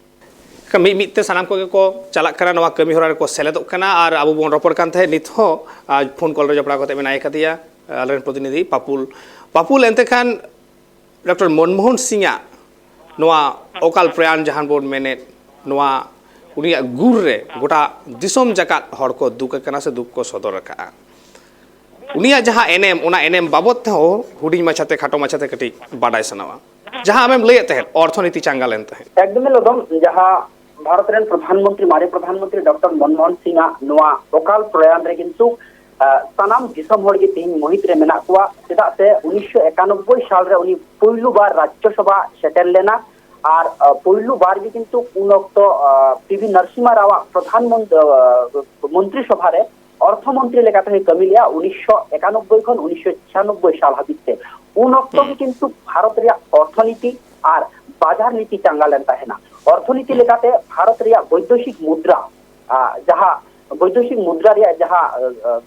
ᱢᱤᱫ ᱢᱤᱫ ᱛᱮ ᱥᱟᱱᱟᱢ ᱠᱚᱜᱮ ᱠᱚ ᱪᱟᱞᱟᱜ ᱠᱟᱱᱟ, ᱱᱚᱣᱟ ᱠᱟᱹᱢᱤ ᱦᱚᱨᱟ ᱨᱮᱠᱚ ᱥᱮᱞᱮᱫᱚᱜ ᱠᱟᱱᱟ᱾ ᱟᱨ ᱟᱵᱚ ᱵᱚᱱ ᱨᱚᱯᱚᱲ ᱠᱟᱱ ᱛᱟᱦᱮᱸᱫ, ᱱᱤᱛ ᱦᱚᱸ, ᱟᱨ ᱯᱷᱳᱱ ᱠᱚᱞ ᱨᱮ ᱡᱚᱯᱲᱟᱣ ᱠᱟᱛᱮ ᱢᱮᱱᱟᱭ ᱠᱟᱫᱮᱭᱟ ᱟᱞᱮᱨᱮᱱ ᱯᱨᱚᱛᱤᱱᱤᱫᱷᱤ ᱯᱟᱯᱩᱞ᱾ ᱯᱟᱯᱩᱞ, ᱮᱱᱛᱮ ᱠᱷᱟᱱ ᱰᱚᱠᱴᱚᱨ ᱢᱚᱱᱢᱳᱦᱚᱱ ᱥᱤᱝ ᱟᱜ ᱱᱚᱣᱟ ᱚᱠᱟᱞ ᱯᱨᱚᱭᱟᱱ ᱡᱟᱦᱟᱸ ᱵᱚᱱ ᱢᱮᱱᱮᱫ, ᱱᱚᱣᱟ ᱩᱱᱤᱭᱟᱜ ᱜᱩᱨ ᱨᱮ ᱜᱚᱴᱟ ᱫᱤᱥᱚᱢ ᱡᱟᱠᱟᱛ ᱦᱚᱲ ᱠᱚ ᱫᱩᱠ ᱟᱠᱟᱱᱟ ᱥᱮ ᱫᱩᱠ ᱠᱚ ᱥᱚᱫᱚᱨ ᱟᱠᱟᱫᱼᱟ᱾ ᱩᱱᱤᱭᱟᱜ ᱡᱟᱦᱟᱸ ᱮᱱᱮᱢ, ᱚᱱᱟ ᱮᱱᱮᱢ ᱵᱟᱵᱚᱫ ᱛᱮᱦᱚᱸ ᱦᱩᱰᱤᱧ ᱢᱟᱪᱷᱟᱛᱮ, ᱠᱷᱟᱴᱚ ᱢᱟᱪᱷᱟᱛᱮ ᱠᱟᱹᱴᱤᱡ ᱵᱟᱰᱟᱭ ᱥᱟᱱᱟᱣᱟ᱾ ᱡᱟᱦᱟᱸ ᱟᱢᱮᱢ ᱞᱟᱹᱭᱮᱫ ᱛᱟᱦᱮᱸᱫ, ᱚᱨᱛᱷᱚᱱᱤᱛᱤ ᱪᱟᱸᱜᱟ ᱞᱮᱱ ᱛᱟᱦᱮᱸᱫ᱾ ᱮᱠᱫᱚᱢ ᱮᱠᱫᱚᱢ, ᱡᱟᱦᱟᱸ ᱵᱷᱟᱨᱚᱛ ᱨᱮᱱ ᱯᱨᱚᱫᱷᱟᱱ ᱢᱚᱱᱛᱨᱤ, ᱢᱟᱨᱮ ᱯᱨᱚᱫᱷᱟᱱ ᱢᱚᱱᱛᱨᱤ ᱰᱚᱠᱴᱚᱨ ᱢᱚᱱᱢᱳᱦᱚᱱ ᱥᱤᱝ ᱟᱜ ᱱᱚᱣᱟ ᱚᱠᱟᱞ ᱯᱨᱚᱭᱟᱱ ᱨᱮ ᱠᱤᱱᱛᱩ, ᱟᱸ, ᱥᱟᱱᱟᱢ ᱫᱤᱥᱚᱢ ᱦᱚᱲ ᱜᱮ ᱛᱮᱦᱮᱧ ᱢᱳᱦᱤᱛ ᱨᱮ ᱢᱮᱱᱟᱜ ᱠᱚᱣᱟ᱾ ᱪᱮᱫᱟᱜ ᱥᱮ ᱩᱱᱤᱥᱥᱚ ᱮᱠᱟᱱᱚᱵᱵᱳᱭ ᱥᱟᱞ ᱨᱮ ᱩᱱᱤ ᱯᱩᱭᱞᱩ ᱵᱟᱨ ᱨᱟᱡᱽᱡᱚ ᱥᱚᱵᱷᱟ ᱥᱮᱴᱮᱨ ᱞᱮᱱᱟ᱾ ᱟᱨ, ᱟᱸ, ᱯᱩᱭᱞᱩ ᱵᱟᱨ ᱜᱮ ᱠᱤᱱᱛᱩ ᱩᱱ ᱚᱠᱛᱚ, ᱟᱸ, ᱯᱤ ᱵᱷᱤ ᱱᱟᱨᱥᱤᱢᱦᱟ ᱨᱟᱣ ᱟᱜ ᱯᱨᱚᱫᱷᱟᱱ ᱢᱚᱱ-, ᱟᱸ, ᱢᱚᱱᱛᱨᱤ ᱥᱚᱵᱷᱟ ᱨᱮ ᱚᱨᱛᱷᱚ ᱢᱚᱱᱛᱨᱤ ᱞᱮᱠᱟᱛᱮ ᱦᱚᱸᱭ ᱠᱟᱹᱢᱤ ᱞᱮᱜᱼᱟ ᱩᱱᱤᱥᱥᱚ ᱮᱠᱟᱱᱚᱵᱵᱳᱭ ᱠᱷᱚᱱ ᱩᱱᱤᱥᱥᱚ ᱪᱷᱤᱭᱟᱱᱚᱵᱵᱳᱭ ᱥᱟᱞ ᱦᱟᱹᱵᱤᱡ ᱛᱮ᱾ ᱩᱱ ᱚᱠᱛᱚ ᱜᱮ ᱠᱤᱱᱛᱩ ᱵᱷᱟᱨᱚᱛ ᱨᱮᱭᱟᱜ ᱚᱨᱛᱷᱚᱱᱤᱛᱤ ᱟᱨ ᱵᱟᱡᱟᱨ ᱱᱤᱛᱤ ᱪᱟᱸᱜᱟ ᱞᱮᱱ ᱛᱟᱦᱮᱱᱟ᱾ ᱚᱨᱛᱷᱚᱱᱤᱛᱤ ᱞᱮᱠᱟᱛᱮ ᱵᱷᱟᱨᱚᱛ ᱨᱮᱭᱟᱜ ᱵᱳᱭᱫᱮᱥᱤᱠ ᱢᱩᱫᱽᱨᱟ, ᱟᱸ, ᱡᱟᱦᱟᱸ ᱵᱳᱭᱫᱮᱥᱤᱠ ᱢᱩᱫᱽᱨᱟ ᱨᱮᱭᱟᱜ ᱡᱟᱦᱟᱸ, ᱟᱸ, ᱟᱸ,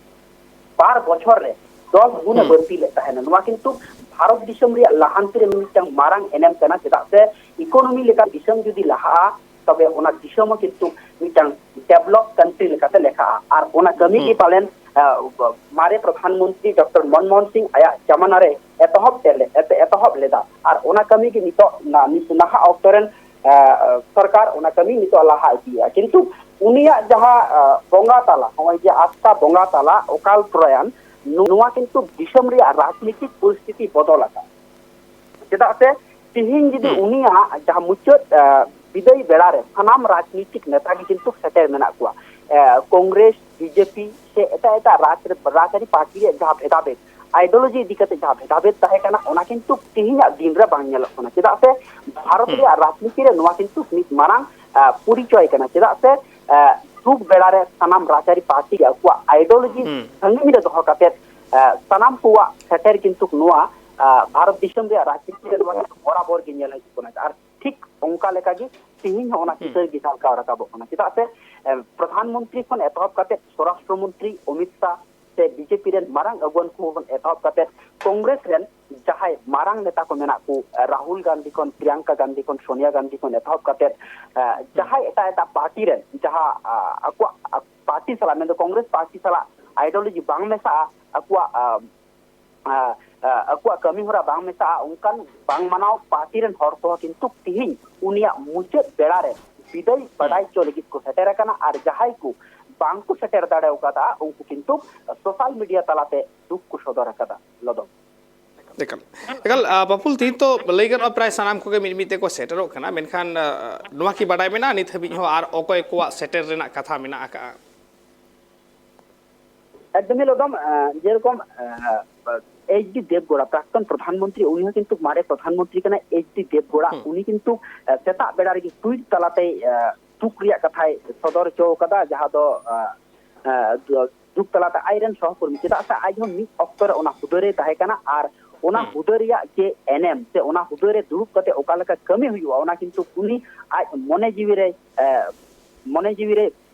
ᱵᱟᱨ ᱵᱚᱪᱷᱚᱨ ᱨᱮ ᱫᱚᱥ ᱜᱩᱱᱮ ᱵᱟᱹᱲᱛᱤ ᱞᱮᱫ ᱛᱟᱦᱮᱱᱟ᱾ ᱱᱚᱣᱟ ᱠᱤᱱᱛᱩ ᱵᱷᱟᱨᱚᱛ ᱫᱤᱥᱚᱢ ᱨᱮᱭᱟᱜ ᱞᱟᱦᱟᱱᱛᱤ ᱨᱮ ᱢᱤᱫᱴᱟᱝ ᱢᱟᱨᱟᱝ ᱮᱱᱮᱢ ᱠᱟᱱᱟ, ᱪᱮᱫᱟᱜ ᱥᱮ ᱤᱠᱳᱱᱚᱢᱤ ᱞᱮᱠᱟ ᱫᱤᱥᱚᱢ ᱡᱩᱫᱤ ᱞᱟᱦᱟᱜᱼᱟ, ᱛᱚᱵᱮ ᱚᱱᱟ ᱫᱤᱥᱚᱢ ᱦᱚᱸ ᱠᱤᱱᱛᱩ ᱢᱤᱫᱴᱟᱝ ᱰᱮᱵᱷᱞᱚᱯ ᱠᱟᱱᱴᱨᱤ ᱞᱮᱠᱟᱛᱮ ᱞᱮᱠᱷᱟᱜᱼᱟ᱾ ᱟᱨ ᱚᱱᱟ ᱠᱟᱹᱢᱤ ᱜᱮ ᱯᱟᱞᱮᱱ, ᱟᱸ, ᱢᱟᱨᱮ ᱯᱨᱚᱫᱷᱟᱱ ᱢᱚᱱᱛᱨᱤ ᱰᱚᱠᱴᱚᱨ ᱢᱚᱱᱢᱳᱦᱚᱱ ᱥᱤᱝ ᱟᱭᱟᱜ ᱡᱟᱢᱟᱱᱟ ᱨᱮ ᱮᱛᱚᱦᱚᱵ ᱛᱮ ᱞᱮ-, ᱮᱛ-, ᱮᱛᱚᱦᱚᱵ ᱞᱮᱫᱟ᱾ ᱟᱨ ᱚᱱᱟ ᱠᱟᱹᱢᱤ ᱜᱮ ᱱᱤᱛᱚᱜ ᱱᱟ-, ᱱᱤᱛ ᱱᱟᱦᱟᱜ ᱚᱠᱛᱚ ᱨᱮᱱ, ᱟᱸ, ᱥᱚᱨᱠᱟᱨ ᱚᱱᱟ ᱠᱟᱹᱢᱤ ᱱᱤᱛᱚᱜ ᱞᱟᱦᱟ ᱤᱫᱤᱭᱮᱫᱼᱟ᱾ ᱠᱤᱱᱛᱩ ᱩᱱᱤᱭᱟᱜ ᱡᱟᱦᱟᱸ, ᱟᱸ, ᱵᱚᱸᱜᱟ ᱛᱟᱞᱟ, ᱱᱚᱜᱼᱚᱭ ᱡᱮ ᱟᱪᱠᱟ ᱵᱚᱸᱜᱟ ᱛᱟᱞᱟ, ᱚᱠᱟᱞ ᱯᱨᱚᱭᱟᱱ, ᱱᱚᱣᱟ ᱠᱤᱱᱛᱩ ᱫᱤᱥᱚᱢ ᱨᱮᱭᱟᱜ ᱨᱟᱡᱽᱱᱤᱛᱤᱠ ᱯᱚᱨᱤᱥᱛᱷᱤᱛᱤ ᱵᱚᱫᱚᱞ ᱟᱠᱟᱫ᱾ ᱪᱮᱫᱟᱜ ᱥᱮ ᱛᱤᱦᱤᱧ ᱡᱩᱫᱤ ᱩᱱᱤᱭᱟᱜ ᱡᱟᱦᱟᱸ ᱢᱩᱪᱟᱹᱫ, ᱟᱸ, ᱵᱤᱫᱟᱹᱭ ᱵᱮᱲᱟ ᱨᱮ ᱥᱟᱱᱟᱢ ᱨᱟᱡᱽᱱᱤᱛᱤᱠ ᱱᱮᱛᱟ ᱜᱮ ᱠᱤᱱᱛᱩ ᱥᱮᱴᱮᱨ ᱢᱮᱱᱟᱜ ᱠᱚᱣᱟ᱾ ᱟᱸ, ᱠᱚᱝᱜᱨᱮᱥ, ᱵᱤᱡᱮᱯᱤ ᱥᱮ ᱮᱴᱟᱜ ᱮᱴᱟᱜ ᱨᱟᱡᱽ ᱨᱮ, ᱨᱟᱡᱽᱟᱹᱨᱤ ᱯᱟᱨᱴᱤ ᱨᱮᱭᱟᱜ ᱡᱟᱦᱟᱸ ᱵᱷᱮᱫᱟᱵᱷᱮᱫ, ᱟᱭᱰᱤᱭᱳᱞᱚᱡᱤ ᱤᱫᱤ ᱠᱟᱛᱮ ᱡᱟᱦᱟᱸ ᱵᱷᱮᱫᱟᱵᱷᱮᱫ ᱛᱟᱦᱮᱸ ᱠᱟᱱᱟ, ᱚᱱᱟ ᱠᱤᱱᱛᱩ ᱛᱤᱦᱤᱧᱟᱜ ᱫᱤᱱ ᱨᱮ ᱵᱟᱝ ᱧᱮᱞᱚᱜ ᱠᱟᱱᱟ᱾ ᱪᱮᱫᱟᱜ ᱥᱮ ᱵᱷᱟᱨᱚᱛ ᱨᱮᱭᱟᱜ ᱨᱟᱡᱽᱱᱤᱛᱤ ᱨᱮ ᱱᱚᱣᱟ ᱠᱤᱱᱛᱩ ᱢᱤᱫ ᱢᱟᱨᱟᱝ, ᱟᱸ, ᱯᱚᱨᱤᱪᱚᱭ ᱠᱟᱱᱟ᱾ ᱪᱮᱫᱟᱜ ᱥᱮ, ᱟᱸ, ᱫᱩᱠ ᱵᱮᱲᱟ ᱨᱮ ᱥᱟᱱᱟᱢ ᱨᱟᱡᱽᱟᱹᱨᱤ ᱯᱟᱨᱴᱤ ᱟᱠᱚᱣᱟᱜ ᱟᱭᱰᱤᱭᱳᱞᱚᱡᱤ ᱥᱟᱺᱜᱤᱧ ᱨᱮ ᱫᱚᱦᱚ ᱠᱟᱛᱮ, ᱟᱸ, ᱥᱟᱱᱟᱢ ᱠᱚᱣᱟᱜ ᱥᱮᱴᱮᱨ ᱠᱤᱱᱛᱩ ᱱᱚᱣᱟ, ᱟᱸ, ᱵᱷᱟᱨᱚᱛ ᱫᱤᱥᱚᱢ ᱨᱮᱭᱟᱜ ᱨᱟᱡᱽᱱᱤᱛᱤ ᱨᱮ ᱱᱚᱣᱟ ᱠᱤᱱᱛᱩ ᱵᱚᱨᱟᱵᱚᱨ ᱜᱮ ᱧᱮᱞ ᱦᱤᱡᱩᱜ ᱠᱟᱱᱟ᱾ ᱟᱨ ᱴᱷᱤᱠ ᱚᱱᱠᱟ ᱞᱮᱠᱟᱜᱮ ᱛᱤᱦᱤᱧ ᱦᱚᱸ ᱚᱱᱟ ᱪᱤᱛᱟᱹᱨ ᱜᱮ ᱡᱷᱟᱞᱠᱟᱣ ᱨᱟᱠᱟᱵᱚᱜ ᱠᱟᱱᱟ᱾ ᱪᱮᱫᱟᱜ ᱥᱮ, ᱮ, ᱯᱨᱚᱫᱷᱟᱱ ᱢᱚᱱᱛᱨᱤ ᱠᱷᱚᱱ ᱮᱛᱚᱦᱚᱵ ᱠᱟᱛᱮ ᱥᱚᱨᱟᱥᱴᱨᱚ ᱢᱚᱱᱛᱨᱤ ᱚᱢᱤᱛ ᱥᱟᱦ ᱥᱮ ᱵᱤᱡᱮᱯᱤ ᱨᱮᱱ ᱢᱟᱨᱟᱝ ᱟᱹᱜᱩᱣᱟᱹᱱ ᱠᱚ ᱠᱷᱚᱱ ᱮᱛᱚᱦᱚᱵ ᱠᱟᱛᱮ ᱠᱚᱝᱜᱨᱮᱥ ᱨᱮᱱ ᱡᱟᱦᱟᱸᱭ ᱢᱟᱨᱟᱝ ᱱᱮᱛᱟ ᱠᱚ ᱢᱮᱱᱟᱜ ᱠᱚ, ᱮ, ᱨᱟᱦᱩᱞ ᱜᱟᱱᱫᱷᱤ ᱠᱷᱚᱱ, ᱯᱨᱤᱭᱟᱝᱠᱟ ᱜᱟᱱᱫᱷᱤ ᱠᱷᱚᱱ ᱮᱛᱚᱦᱚᱵ ᱠᱟᱛᱮ, ᱮ, ᱡᱟᱦᱟᱸᱭ ᱮᱴᱟᱜ ᱮᱴᱟᱜ ᱯᱟᱨᱴᱤ ᱨᱮᱱ ᱡᱟᱦᱟᱸ, ᱟ, ᱟᱠᱚᱣᱟᱜ, ᱟ, ᱯᱟᱨᱴᱤ ᱥᱟᱞᱟᱜ, ᱢᱮᱱᱫᱚ ᱠᱚᱝᱜᱨᱮᱥ ᱯᱟᱨᱴᱤ ᱥᱟᱞᱟᱜ ᱟᱭᱰᱤᱭᱳᱞᱚᱡᱤ ᱵᱟᱝ ᱢᱮᱥᱟᱜᱼᱟ, ᱟᱠᱚᱣᱟᱜ, ᱟ, ᱟ, ᱟ, ᱟᱠᱚᱣᱟᱜ ᱠᱟᱹᱢᱤ ᱦᱚᱨᱟ ᱵᱟᱝ ᱢᱮᱥᱟᱜᱼᱟ, ᱚᱱᱠᱟᱱ ᱵᱟᱝ ᱢᱟᱱᱟᱣ ᱯᱟᱨᱴᱤ ᱨᱮᱱ ᱦᱚᱲ ᱠᱚᱦᱚᱸ ᱠᱤᱱᱛᱩ ᱛᱤᱦᱤᱧ ᱩᱱᱤᱭᱟᱜ ᱢᱩᱪᱟᱹᱫ ᱵᱮᱲᱟ ᱨᱮ ᱵᱤᱫᱟᱹᱭ ᱵᱟᱰᱟᱭ ᱦᱚᱪᱚ ᱞᱟᱹᱜᱤᱫ ᱠᱚ ᱥᱮᱴᱮᱨ ᱟᱠᱟᱱᱟ᱾ ᱟᱨ ᱡᱟᱦᱟᱸᱭ ᱠᱚ ᱵᱟᱝ ᱠᱚ ᱥᱮᱴᱮᱨ ᱫᱟᱲᱮ ᱟᱠᱟᱫᱟ, ᱩᱱᱠᱩ ᱠᱤᱱᱛᱩ ᱥᱳᱥᱟᱞ ᱢᱤᱰᱤᱭᱟ ᱛᱟᱞᱟᱛᱮ ᱫᱩᱠ ᱠᱚ ᱥᱚᱫᱚᱨ ᱟᱠᱟᱫᱟ᱾ ᱞᱚᱫᱚᱢ᱾ ᱮᱠᱟᱞ, ᱮᱠᱟᱞ᱾ ᱟᱨ ᱯᱟᱯᱩᱞ, ᱛᱤᱦᱤᱧ ᱛᱚ ᱞᱟᱹᱭ ᱜᱟᱱᱚᱜᱼᱟ ᱯᱨᱟᱭ ᱥᱟᱱᱟᱢ ᱠᱚᱜᱮ ᱢᱤᱫ ᱢᱤᱫ ᱛᱮᱠᱚ ᱥᱮᱴᱮᱨᱚᱜ ᱠᱟᱱᱟ, ᱢᱮᱱᱠᱷᱟᱱ ᱟᱨ, ᱱᱚᱣᱟ ᱠᱤ ᱵᱟᱰᱟᱭ ᱢᱮᱱᱟᱜᱼᱟ ᱱᱤᱛ ᱦᱟᱹᱵᱤᱡ ᱦᱚᱸ ᱟᱨ ᱚᱠᱚᱭ ᱠᱚᱣᱟᱜ ᱥᱮᱴᱮᱨ ᱨᱮᱱᱟᱜ ᱠᱟᱛᱷᱟ ᱢᱮᱱᱟᱜ ᱟᱠᱟᱫᱼᱟ? ᱮᱠᱫᱚᱢ ᱞᱚᱫᱚᱢ, ᱡᱮᱨᱚᱠᱚᱢ ᱮᱭᱤᱪ ᱰᱤ ᱫᱮᱵᱽᱜᱚᱲᱟ, ᱯᱨᱟᱠᱛᱚᱱ ᱯᱨᱚᱫᱷᱟᱱ ᱢᱚᱱᱛᱨᱤ, ᱩᱱᱤ ᱦᱚᱸ ᱠᱤᱱᱛᱩ ᱢᱟᱨᱮ ᱯᱨᱚᱫᱷᱟᱱ ᱢᱚᱱᱛᱨᱤ ᱠᱟᱱᱟᱭ, ᱮᱭᱤᱪ ᱰᱤ ᱫᱮᱵᱽᱜᱚᱲᱟ᱾ ᱩᱱᱤ ᱠᱤᱱᱛᱩ ᱥᱮᱛᱟᱜ ᱵᱮᱲᱟ ᱨᱮᱜᱮ ᱴᱩᱭᱤᱴ ᱛᱟᱞᱟᱛᱮ ᱫᱩᱠ ᱨᱮᱭᱟᱜ ᱠᱟᱛᱷᱟᱭ ᱥᱚᱫᱚᱨ ᱦᱚᱪᱚ ᱟᱠᱟᱫᱟ, ᱡᱟᱦᱟᱸ ᱫᱚ ᱫᱩᱠ ᱛᱟᱞᱟᱛᱮ ᱟᱡᱨᱮᱱ ᱥᱚᱦᱚᱠᱚᱨᱢᱤ, ᱪᱮᱫᱟᱜ ᱥᱮ ᱟᱡ ᱦᱚᱸ ᱢᱤᱫ ᱚᱠᱛᱚ ᱨᱮ ᱚᱱᱟ ᱦᱩᱫᱟᱹ ᱨᱮ ᱛᱟᱦᱮᱸ ᱠᱟᱱᱟ, ᱟᱨ ᱚᱱᱟ ᱦᱩᱫᱟᱹ ᱨᱮᱭᱟᱜ ᱡᱮ ᱮᱱᱮᱢ ᱥᱮ ᱚᱱᱟ ᱦᱩᱫᱟᱹ ᱨᱮ ᱫᱩᱲᱩᱵ ᱠᱟᱛᱮ ᱚᱠᱟ ᱞᱮᱠᱟ ᱠᱟᱹᱢᱤ ᱦᱩᱭᱩᱜᱼᱟ, ᱚᱱᱟ ᱠᱤᱱᱛᱩ ᱩᱱᱤ ᱟᱡ ᱢᱚᱱᱮ ᱡᱤᱣᱤ ᱨᱮ ᱢᱚᱱᱮ ᱡᱤᱣᱤ ᱨᱮ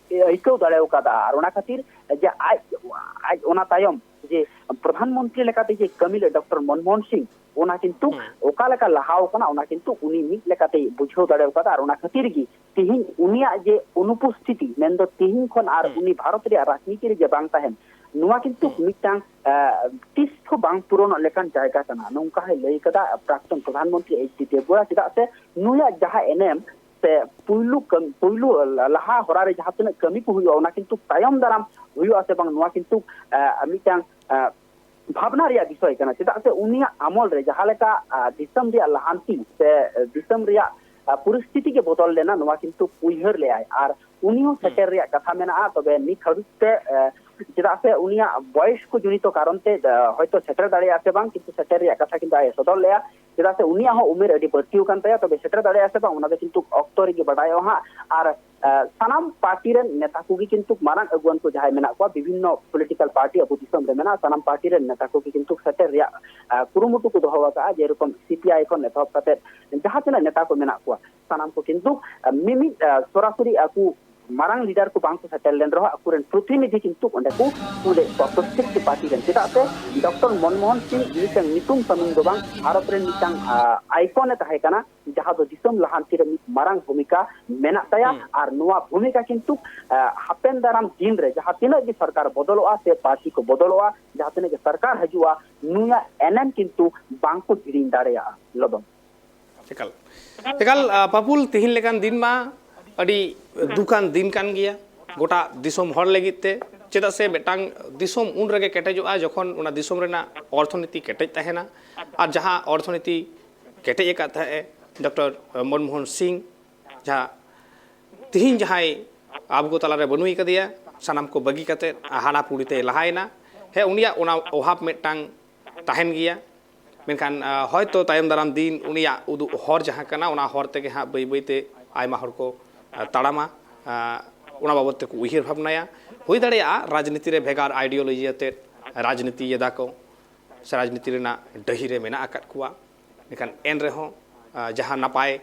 ᱟᱹᱭᱠᱟᱹᱣ ᱫᱟᱲᱮ ᱟᱠᱟᱫᱟ᱾ ᱟᱨ ᱚᱱᱟ ᱠᱷᱟᱹᱛᱤᱨ ᱡᱮ ᱟᱡ ᱟᱡ ᱚᱱᱟ ᱛᱟᱭᱚᱢ ᱡᱮ ᱯᱨᱚᱫᱷᱟᱱ ᱢᱚᱱᱛᱨᱤ ᱞᱮᱠᱟᱛᱮ ᱡᱮ ᱠᱟᱹᱢᱤ ᱞᱮᱫ ᱰᱚᱠᱴᱚᱨ ᱢᱚᱱᱢᱳᱦᱚᱱ ᱥᱤᱝ, ᱚᱱᱟ ᱠᱤᱱᱛᱩ ᱚᱠᱟ ᱞᱮᱠᱟ ᱞᱟᱦᱟᱣ ᱠᱟᱱᱟ, ᱚᱱᱟ ᱠᱤᱱᱛᱩ ᱩᱱᱤ ᱢᱤᱫ ᱞᱮᱠᱟᱛᱮᱭ ᱵᱩᱡᱷᱟᱹᱣ ᱫᱟᱲᱮ ᱟᱠᱟᱫᱟ᱾ ᱟᱨ ᱚᱱᱟ ᱠᱷᱟᱹᱛᱤᱨ ᱜᱮ ᱛᱤᱦᱤᱧ ᱩᱱᱤᱭᱟᱜ ᱡᱮ ᱚᱱᱩᱯᱚᱥᱛᱷᱤᱛᱤ, ᱢᱮᱱᱫᱚ ᱛᱤᱦᱤᱧ ᱠᱷᱚᱱ ᱟᱨ ᱩᱱᱤ ᱵᱷᱟᱨᱚᱛ ᱨᱮᱭᱟᱜ ᱨᱟᱡᱽᱱᱤᱛᱤ ᱨᱮ ᱡᱮ ᱵᱟᱝ ᱛᱟᱦᱮᱱ, ᱱᱚᱣᱟ ᱠᱤᱱᱛᱩ ᱢᱤᱫᱴᱟᱝ ᱛᱤᱥ ᱦᱚᱸ ᱵᱟᱝ ᱯᱩᱨᱚᱱᱚᱜ ᱞᱮᱠᱟᱱ ᱡᱟᱭᱜᱟ ᱠᱟᱱᱟ, ᱱᱚᱝᱠᱟ ᱦᱚᱸᱭ ᱞᱟᱹᱭ ᱠᱟᱫᱟ ᱯᱨᱟᱠᱛᱚᱱ ᱯᱨᱚᱫᱷᱟᱱ ᱢᱚᱱᱛᱨᱤ ᱮᱭᱤᱪ ᱰᱤ ᱫᱮᱵᱽᱜᱚᱲᱟ᱾ ᱪᱮᱫᱟᱜ ᱥᱮ ᱱᱩᱭᱟᱜ ᱡᱟᱦᱟᱸ ᱮᱱᱮᱢ ᱥᱮ ᱯᱩᱭᱞᱩ ᱠᱟᱹᱢ-, ᱯᱩᱭᱞᱩ ᱞᱟᱦᱟ ᱦᱚᱨᱟ ᱨᱮ ᱡᱟᱦᱟᱸ ᱛᱤᱱᱟᱹᱜ ᱠᱟᱹᱢᱤ ᱠᱚ ᱦᱩᱭᱩᱜᱼᱟ, ᱚᱱᱟ ᱠᱤᱱᱛᱩ ᱛᱟᱭᱚᱢ ᱫᱟᱨᱟᱢ ᱦᱩᱭᱩᱜᱼᱟ ᱥᱮ ᱵᱟᱝ, ᱱᱚᱣᱟ ᱠᱤᱱᱛᱩ ᱢᱤᱫᱴᱟᱝ ᱵᱷᱟᱵᱽᱱᱟ ᱨᱮᱭᱟᱜ ᱵᱤᱥᱚᱭ ᱠᱟᱱᱟ᱾ ᱪᱮᱫᱟᱜ ᱥᱮ ᱩᱱᱤᱭᱟᱜ ᱟᱢᱚᱞ ᱨᱮ ᱡᱟᱦᱟᱸ ᱞᱮᱠᱟ ᱫᱤᱥᱚᱢ ᱨᱮᱭᱟᱜ ᱞᱟᱦᱟᱱᱛᱤ ᱥᱮ ᱫᱤᱥᱚᱢ ᱨᱮᱭᱟᱜ ᱯᱚᱨᱤᱥᱛᱷᱤᱛᱤ ᱜᱮ ᱵᱚᱫᱚᱞ ᱞᱮᱱᱟ, ᱱᱚᱣᱟ ᱠᱤᱱᱛᱩ ᱩᱭᱦᱟᱹᱨ ᱞᱮᱜᱼᱟᱭ᱾ ᱟᱨ ᱩᱱᱤ ᱦᱚᱸ ᱥᱮᱴᱮᱨ ᱨᱮᱭᱟᱜ ᱠᱟᱛᱷᱟ ᱢᱮᱱᱟᱜᱼᱟ, ᱛᱚᱵᱮ ᱱᱤᱛ ᱦᱟᱹᱵᱤᱡ ᱛᱮ ᱪᱮᱫᱟᱜ ᱥᱮ ᱩᱱᱤᱭᱟᱜ ᱵᱚᱭᱮᱥ ᱠᱚ ᱡᱚᱱᱤᱛᱚ ᱠᱟᱨᱚᱱ ᱛᱮ ᱦᱚᱭᱛᱳ ᱥᱮᱴᱮᱨ ᱫᱟᱲᱮᱭᱟᱜᱼᱟ ᱥᱮ ᱵᱟᱝ, ᱠᱤᱱᱛᱩ ᱥᱮᱴᱮᱨ ᱨᱮᱭᱟᱜ ᱠᱟᱛᱷᱟ ᱠᱤᱱᱛᱩ ᱟᱡ ᱮ ᱥᱚᱫᱚᱨ ᱞᱮᱜᱼᱟ᱾ ᱪᱮᱫᱟᱜ ᱥᱮ ᱩᱱᱤᱭᱟᱜ ᱦᱚᱸ ᱩᱢᱮᱨ ᱟᱹᱰᱤ ᱵᱟᱹᱲᱛᱤ ᱟᱠᱟᱱ ᱛᱟᱭᱟ, ᱛᱚᱵᱮ ᱥᱮᱴᱮᱨ ᱫᱟᱲᱮᱭᱟᱜᱼᱟ ᱥᱮ ᱵᱟᱝ, ᱚᱱᱟ ᱫᱚ ᱠᱤᱱᱛᱩ ᱚᱠᱛᱚ ᱨᱮᱜᱮ ᱵᱟᱰᱟᱭᱚᱜᱼᱟ ᱦᱟᱸᱜ᱾ ᱟᱨ ᱥᱟᱱᱟᱢ ᱯᱟᱨᱴᱤ ᱨᱮᱱ ᱱᱮᱛᱟ ᱠᱚᱜᱮ ᱠᱤᱱᱛᱩ ᱢᱟᱨᱟᱝ ᱟᱹᱜᱩᱣᱟᱹᱱ ᱠᱚ ᱡᱟᱦᱟᱸᱭ ᱢᱮᱱᱟᱜ ᱠᱚᱣᱟ, ᱵᱤᱵᱷᱤᱱᱱᱚ ᱯᱚᱞᱤᱴᱤᱠᱟᱞ ᱯᱟᱨᱴᱤ ᱟᱵᱚ ᱫᱤᱥᱚᱢ ᱨᱮ ᱢᱮᱱᱟᱜᱼᱟ, ᱥᱟᱱᱟᱢ ᱯᱟᱨᱴᱤ ᱨᱮᱱ ᱱᱮᱛᱟ ᱠᱚᱜᱮ ᱠᱤᱱᱛᱩ ᱥᱮᱴᱮᱨ ᱨᱮᱭᱟᱜ ᱠᱩᱨᱩᱢᱩᱴᱩ ᱠᱚ ᱫᱚᱦᱚ ᱟᱠᱟᱫᱼᱟ᱾ ᱡᱮᱨᱚᱠᱚᱢ ᱥᱤ ᱯᱤ ᱟᱭ ᱠᱷᱚᱱ ᱮᱛᱚᱦᱚᱵ ᱠᱟᱛᱮ ᱡᱟᱦᱟᱸ ᱛᱤᱱᱟᱹᱜ ᱱᱮᱛᱟ ᱠᱚ ᱢᱮᱱᱟᱜ ᱠᱚᱣᱟ, ᱥᱟᱱᱟᱢ ᱠᱚ ᱠᱤᱱᱛᱩ ᱢᱤᱢᱤᱫ ᱥᱚᱨᱟᱥᱚᱨᱤ ᱟᱠᱚ ᱢᱟᱨᱟᱝ ᱞᱤᱰᱟᱨ ᱠᱚ ᱵᱟᱝ ᱠᱚ ᱥᱮᱴᱮᱨ ᱞᱮᱱ ᱨᱮᱦᱚᱸ, ᱟᱠᱚᱨᱮᱱ ᱯᱨᱚᱛᱤᱱᱤᱫᱷᱤ ᱠᱤᱱᱛᱩ ᱚᱸᱰᱮ ᱠᱚ ᱠᱩᱞᱮᱫ ᱠᱚᱣᱟ ᱯᱨᱚᱛᱮᱠᱴᱤ ᱯᱟᱨᱴᱤ ᱨᱮᱱ᱾ ᱪᱮᱫᱟᱜ ᱥᱮ ᱰᱚᱠᱴᱚᱨ ᱢᱚᱱᱢᱳᱦᱚᱱ ᱥᱤᱝ ᱢᱤᱫᱴᱟᱝ ᱧᱩᱛᱩᱢ ᱥᱩᱢᱩᱝ ᱫᱚ ᱵᱟᱝ, ᱵᱷᱟᱨᱚᱛ ᱨᱮᱱ ᱢᱤᱫᱴᱟᱝ ᱟᱭᱠᱚᱱ ᱮ ᱛᱟᱦᱮᱸ ᱠᱟᱱᱟ, ᱡᱟᱦᱟᱸ ᱫᱚ ᱫᱤᱥᱚᱢ ᱞᱟᱦᱟᱱᱛᱤ ᱨᱮ ᱢᱤᱫ ᱢᱟᱨᱟᱝ ᱵᱷᱩᱢᱤᱠᱟ ᱢᱮᱱᱟᱜ ᱛᱟᱭᱟ᱾ ᱟᱨ ᱱᱚᱣᱟ ᱵᱷᱩᱢᱤᱠᱟ ᱠᱤᱱᱛᱩ ᱦᱟᱯᱮᱱ ᱫᱟᱨᱟᱢ ᱫᱤᱱ ᱨᱮ ᱡᱟᱦᱟᱸ ᱛᱤᱱᱟᱹᱜ ᱜᱮ ᱥᱚᱨᱠᱟᱨ ᱵᱚᱫᱚᱞᱚᱜᱼᱟ ᱥᱮ ᱯᱟᱨᱴᱤ ᱠᱚ ᱵᱚᱫᱚᱞᱚᱜᱼᱟ, ᱡᱟᱦᱟᱸ ᱛᱤᱱᱟᱹᱜ ᱜᱮ ᱥᱚᱨᱠᱟᱨ ᱦᱤᱡᱩᱜᱼᱟ, ᱱᱩᱭᱟᱜ ᱮᱱᱮᱢ ᱠᱤᱱᱛᱩ ᱵᱟᱝ ᱠᱚ ᱦᱤᱲᱤᱧ ᱫᱟᱲᱮᱭᱟᱜᱼᱟ᱾ ᱞᱚᱫᱚᱢ᱾ ᱮᱠᱟᱞ, ᱮᱠᱟᱞ᱾ ᱯᱟᱯᱩᱞ, ᱛᱤᱦᱤᱧ ᱞᱮᱠᱟᱱ ᱫᱤᱱ ᱢᱟ ᱟᱹᱰᱤ ᱫᱩᱠᱟᱱ ᱫᱤᱱ ᱠᱟᱱ ᱜᱮᱭᱟ ᱜᱚᱴᱟ ᱫᱤᱥᱚᱢ ᱦᱚᱲ ᱞᱟᱹᱜᱤᱫ ᱛᱮ᱾ ᱪᱮᱫᱟᱜ ᱥᱮ ᱢᱤᱫᱴᱟᱝ ᱫᱤᱥᱚᱢ ᱩᱱ ᱨᱮᱜᱮ ᱠᱮᱴᱮᱡᱚᱜᱼᱟ ᱡᱚᱠᱷᱚᱱ ᱚᱱᱟ ᱫᱤᱥᱚᱢ ᱨᱮᱱᱟᱜ ᱚᱨᱛᱷᱚᱱᱤᱛᱤ ᱠᱮᱴᱮᱡ ᱛᱟᱦᱮᱱᱟ᱾ ᱟᱨ ᱡᱟᱦᱟᱸ ᱚᱨᱛᱷᱚᱱᱤᱛᱤ ᱠᱮᱴᱮᱡ ᱟᱠᱟᱫ ᱛᱟᱦᱮᱸᱫ ᱮ ᱰᱚᱠᱴᱚᱨ ᱢᱚᱱᱢᱳᱦᱚᱱ ᱥᱤᱝ, ᱡᱟᱦᱟᱸ ᱛᱤᱦᱤᱧ ᱡᱟᱦᱟᱸᱭ ᱟᱵᱚ ᱠᱚ ᱛᱟᱞᱟᱨᱮ ᱵᱟᱹᱱᱩᱭ ᱠᱟᱫᱮᱭᱟ, ᱥᱟᱱᱟᱢ ᱠᱚ ᱵᱟᱹᱜᱤ ᱠᱟᱛᱮ ᱦᱟᱱᱟ ᱯᱩᱲᱤ ᱛᱮᱭ ᱞᱟᱦᱟᱭᱮᱱᱟ᱾ ᱦᱮᱸ, ᱩᱱᱤᱭᱟᱜ ᱚᱱᱟ ᱚᱵᱷᱟᱵᱽ ᱢᱤᱫᱴᱟᱝ ᱛᱟᱦᱮᱱ ᱜᱮᱭᱟ, ᱢᱮᱱᱠᱷᱟᱱ ᱦᱚᱭᱛᱳ ᱛᱟᱭᱚᱢ ᱫᱟᱨᱟᱢ ᱫᱤᱱ ᱩᱱᱤᱭᱟᱜ ᱩᱫᱩᱜ ᱦᱚᱨ ᱡᱟᱦᱟᱸ ᱠᱟᱱᱟ, ᱚᱱᱟ ᱦᱚᱨ ᱛᱮᱜᱮ ᱦᱟᱸᱜ ᱵᱟᱹᱭ ᱵᱟᱹᱭᱛᱮ ᱟᱭᱢᱟ ᱦᱚᱲ ᱠᱚ ᱛᱟᱲᱟᱢᱟ, ᱚᱱᱟ ᱵᱟᱵᱚᱫ ᱛᱮᱠᱚ ᱩᱭᱦᱟᱹᱨ ᱵᱷᱟᱵᱽᱱᱟᱭᱟ᱾ ᱦᱩᱭ ᱫᱟᱲᱮᱭᱟᱜᱼᱟ ᱨᱟᱡᱽᱱᱤᱛᱤ ᱨᱮ ᱵᱷᱮᱜᱟᱨ ideology ᱟᱛᱮᱫ ᱨᱟᱡᱽᱱᱤᱛᱤᱭᱮᱫᱟ ᱠᱚ, ᱥᱮ ᱨᱟᱡᱽᱱᱤᱛᱤ ᱨᱮᱱᱟᱜ ᱰᱟᱹᱦᱤ ᱨᱮ ᱢᱮᱱᱟᱜ ᱟᱠᱟᱫ ᱠᱚᱣᱟ, ᱢᱮᱱᱠᱷᱟᱱ ᱮᱱ ᱨᱮᱦᱚᱸ ᱡᱟᱦᱟᱸ ᱱᱟᱯᱟᱭ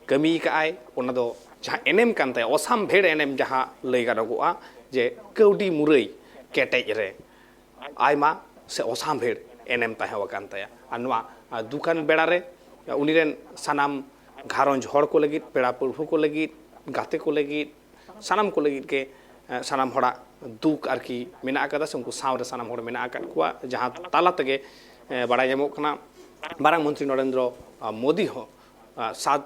ᱠᱟᱹᱢᱤ ᱟᱠᱟᱫᱼᱟᱭ, ᱚᱱᱟ ᱫᱚ ᱡᱟᱦᱟᱸ ᱮᱱᱮᱢ ᱠᱟᱱ ᱛᱟᱭᱟ, ᱚᱥᱟᱢᱵᱷᱮᱲ ᱮᱱᱮᱢ ᱡᱟᱦᱟᱸ ᱞᱟᱹᱭ ᱜᱟᱱᱚᱜᱚᱜᱼᱟ, ᱡᱮ ᱠᱟᱹᱣᱰᱤ ᱢᱩᱨᱟᱹᱭ ᱠᱮᱴᱮᱡ ᱨᱮ ᱟᱭᱢᱟ ᱥᱮ ᱚᱥᱟᱢᱵᱷᱮᱲ ᱮᱱᱮᱢ ᱛᱟᱦᱮᱸ ᱟᱠᱟᱱ ᱛᱟᱭᱟ᱾ ᱟᱨ ᱱᱚᱣᱟ ᱫᱩᱠᱟᱱ ᱵᱮᱲᱟ ᱨᱮ ᱩᱱᱤ ᱨᱮᱱ ᱥᱟᱱᱟᱢ ᱜᱷᱟᱨᱚᱸᱡᱽ ᱦᱚᱲ ᱠᱚ ᱞᱟᱹᱜᱤᱫ, ᱯᱮᱲᱟ ᱯᱟᱹᱲᱦᱟᱹ ᱠᱚ ᱞᱟᱹᱜᱤᱫ, ᱜᱟᱛᱮ ᱠᱚ ᱞᱟᱹᱜᱤᱫ, ᱥᱟᱱᱟᱢ ᱠᱚ ᱞᱟᱹᱜᱤᱫ ᱜᱮ ᱥᱟᱱᱟᱢ ᱦᱚᱲᱟᱜ ᱫᱩᱠ ᱟᱨᱠᱤ ᱢᱮᱱᱟᱜ ᱟᱠᱟᱫᱟ, ᱥᱮ ᱩᱱᱠᱩ ᱥᱟᱶᱨᱮ ᱥᱟᱱᱟᱢ ᱦᱚᱲ ᱢᱮᱱᱟᱜ ᱟᱠᱟᱫ ᱠᱚᱣᱟ, ᱡᱟᱦᱟᱸ ᱛᱟᱞᱟ ᱛᱮᱜᱮ ᱵᱟᱲᱟᱭ ᱧᱟᱢᱚᱜ ᱠᱟᱱᱟ ᱢᱟᱨᱟᱝ ᱢᱚᱱᱛᱨᱤ ᱱᱚᱨᱮᱱᱫᱨᱚ ᱢᱳᱫᱤ ᱦᱚᱸ ᱥᱟᱛ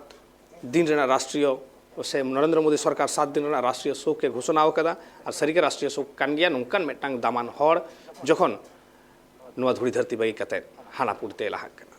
ᱫᱤᱱ ᱨᱮᱱᱟᱜ ᱨᱟᱥᱴᱨᱤᱭᱚ ᱥᱮ ᱱᱚᱨᱮᱱᱫᱨᱚ ᱢᱳᱫᱤ ᱥᱚᱨᱠᱟᱨ ᱥᱟᱛ ᱫᱤᱱ ᱨᱮᱱᱟᱜ ᱨᱟᱥᱴᱨᱤᱭᱚ ᱥᱳᱠ ᱮ ᱜᱷᱳᱥᱚᱱᱟ ᱟᱠᱟᱫᱟ᱾ ᱟᱨ ᱥᱟᱹᱨᱤᱜᱮ ᱨᱟᱥᱴᱨᱤᱭᱚ ᱥᱳᱠ ᱠᱟᱱ ᱜᱮᱭᱟ ᱱᱚᱝᱠᱟᱱ ᱢᱤᱫᱴᱟᱝ ᱫᱟᱢᱟᱱ ᱦᱚᱲ ᱡᱚᱠᱷᱚᱱ ᱱᱚᱣᱟ ᱫᱷᱩᱲᱤ ᱫᱷᱟᱹᱨᱛᱤ ᱵᱟᱹᱜᱤ ᱠᱟᱛᱮ ᱦᱟᱱᱟ ᱯᱩᱨᱤᱛᱮ ᱞᱟᱦᱟᱜ ᱠᱟᱱᱟ᱾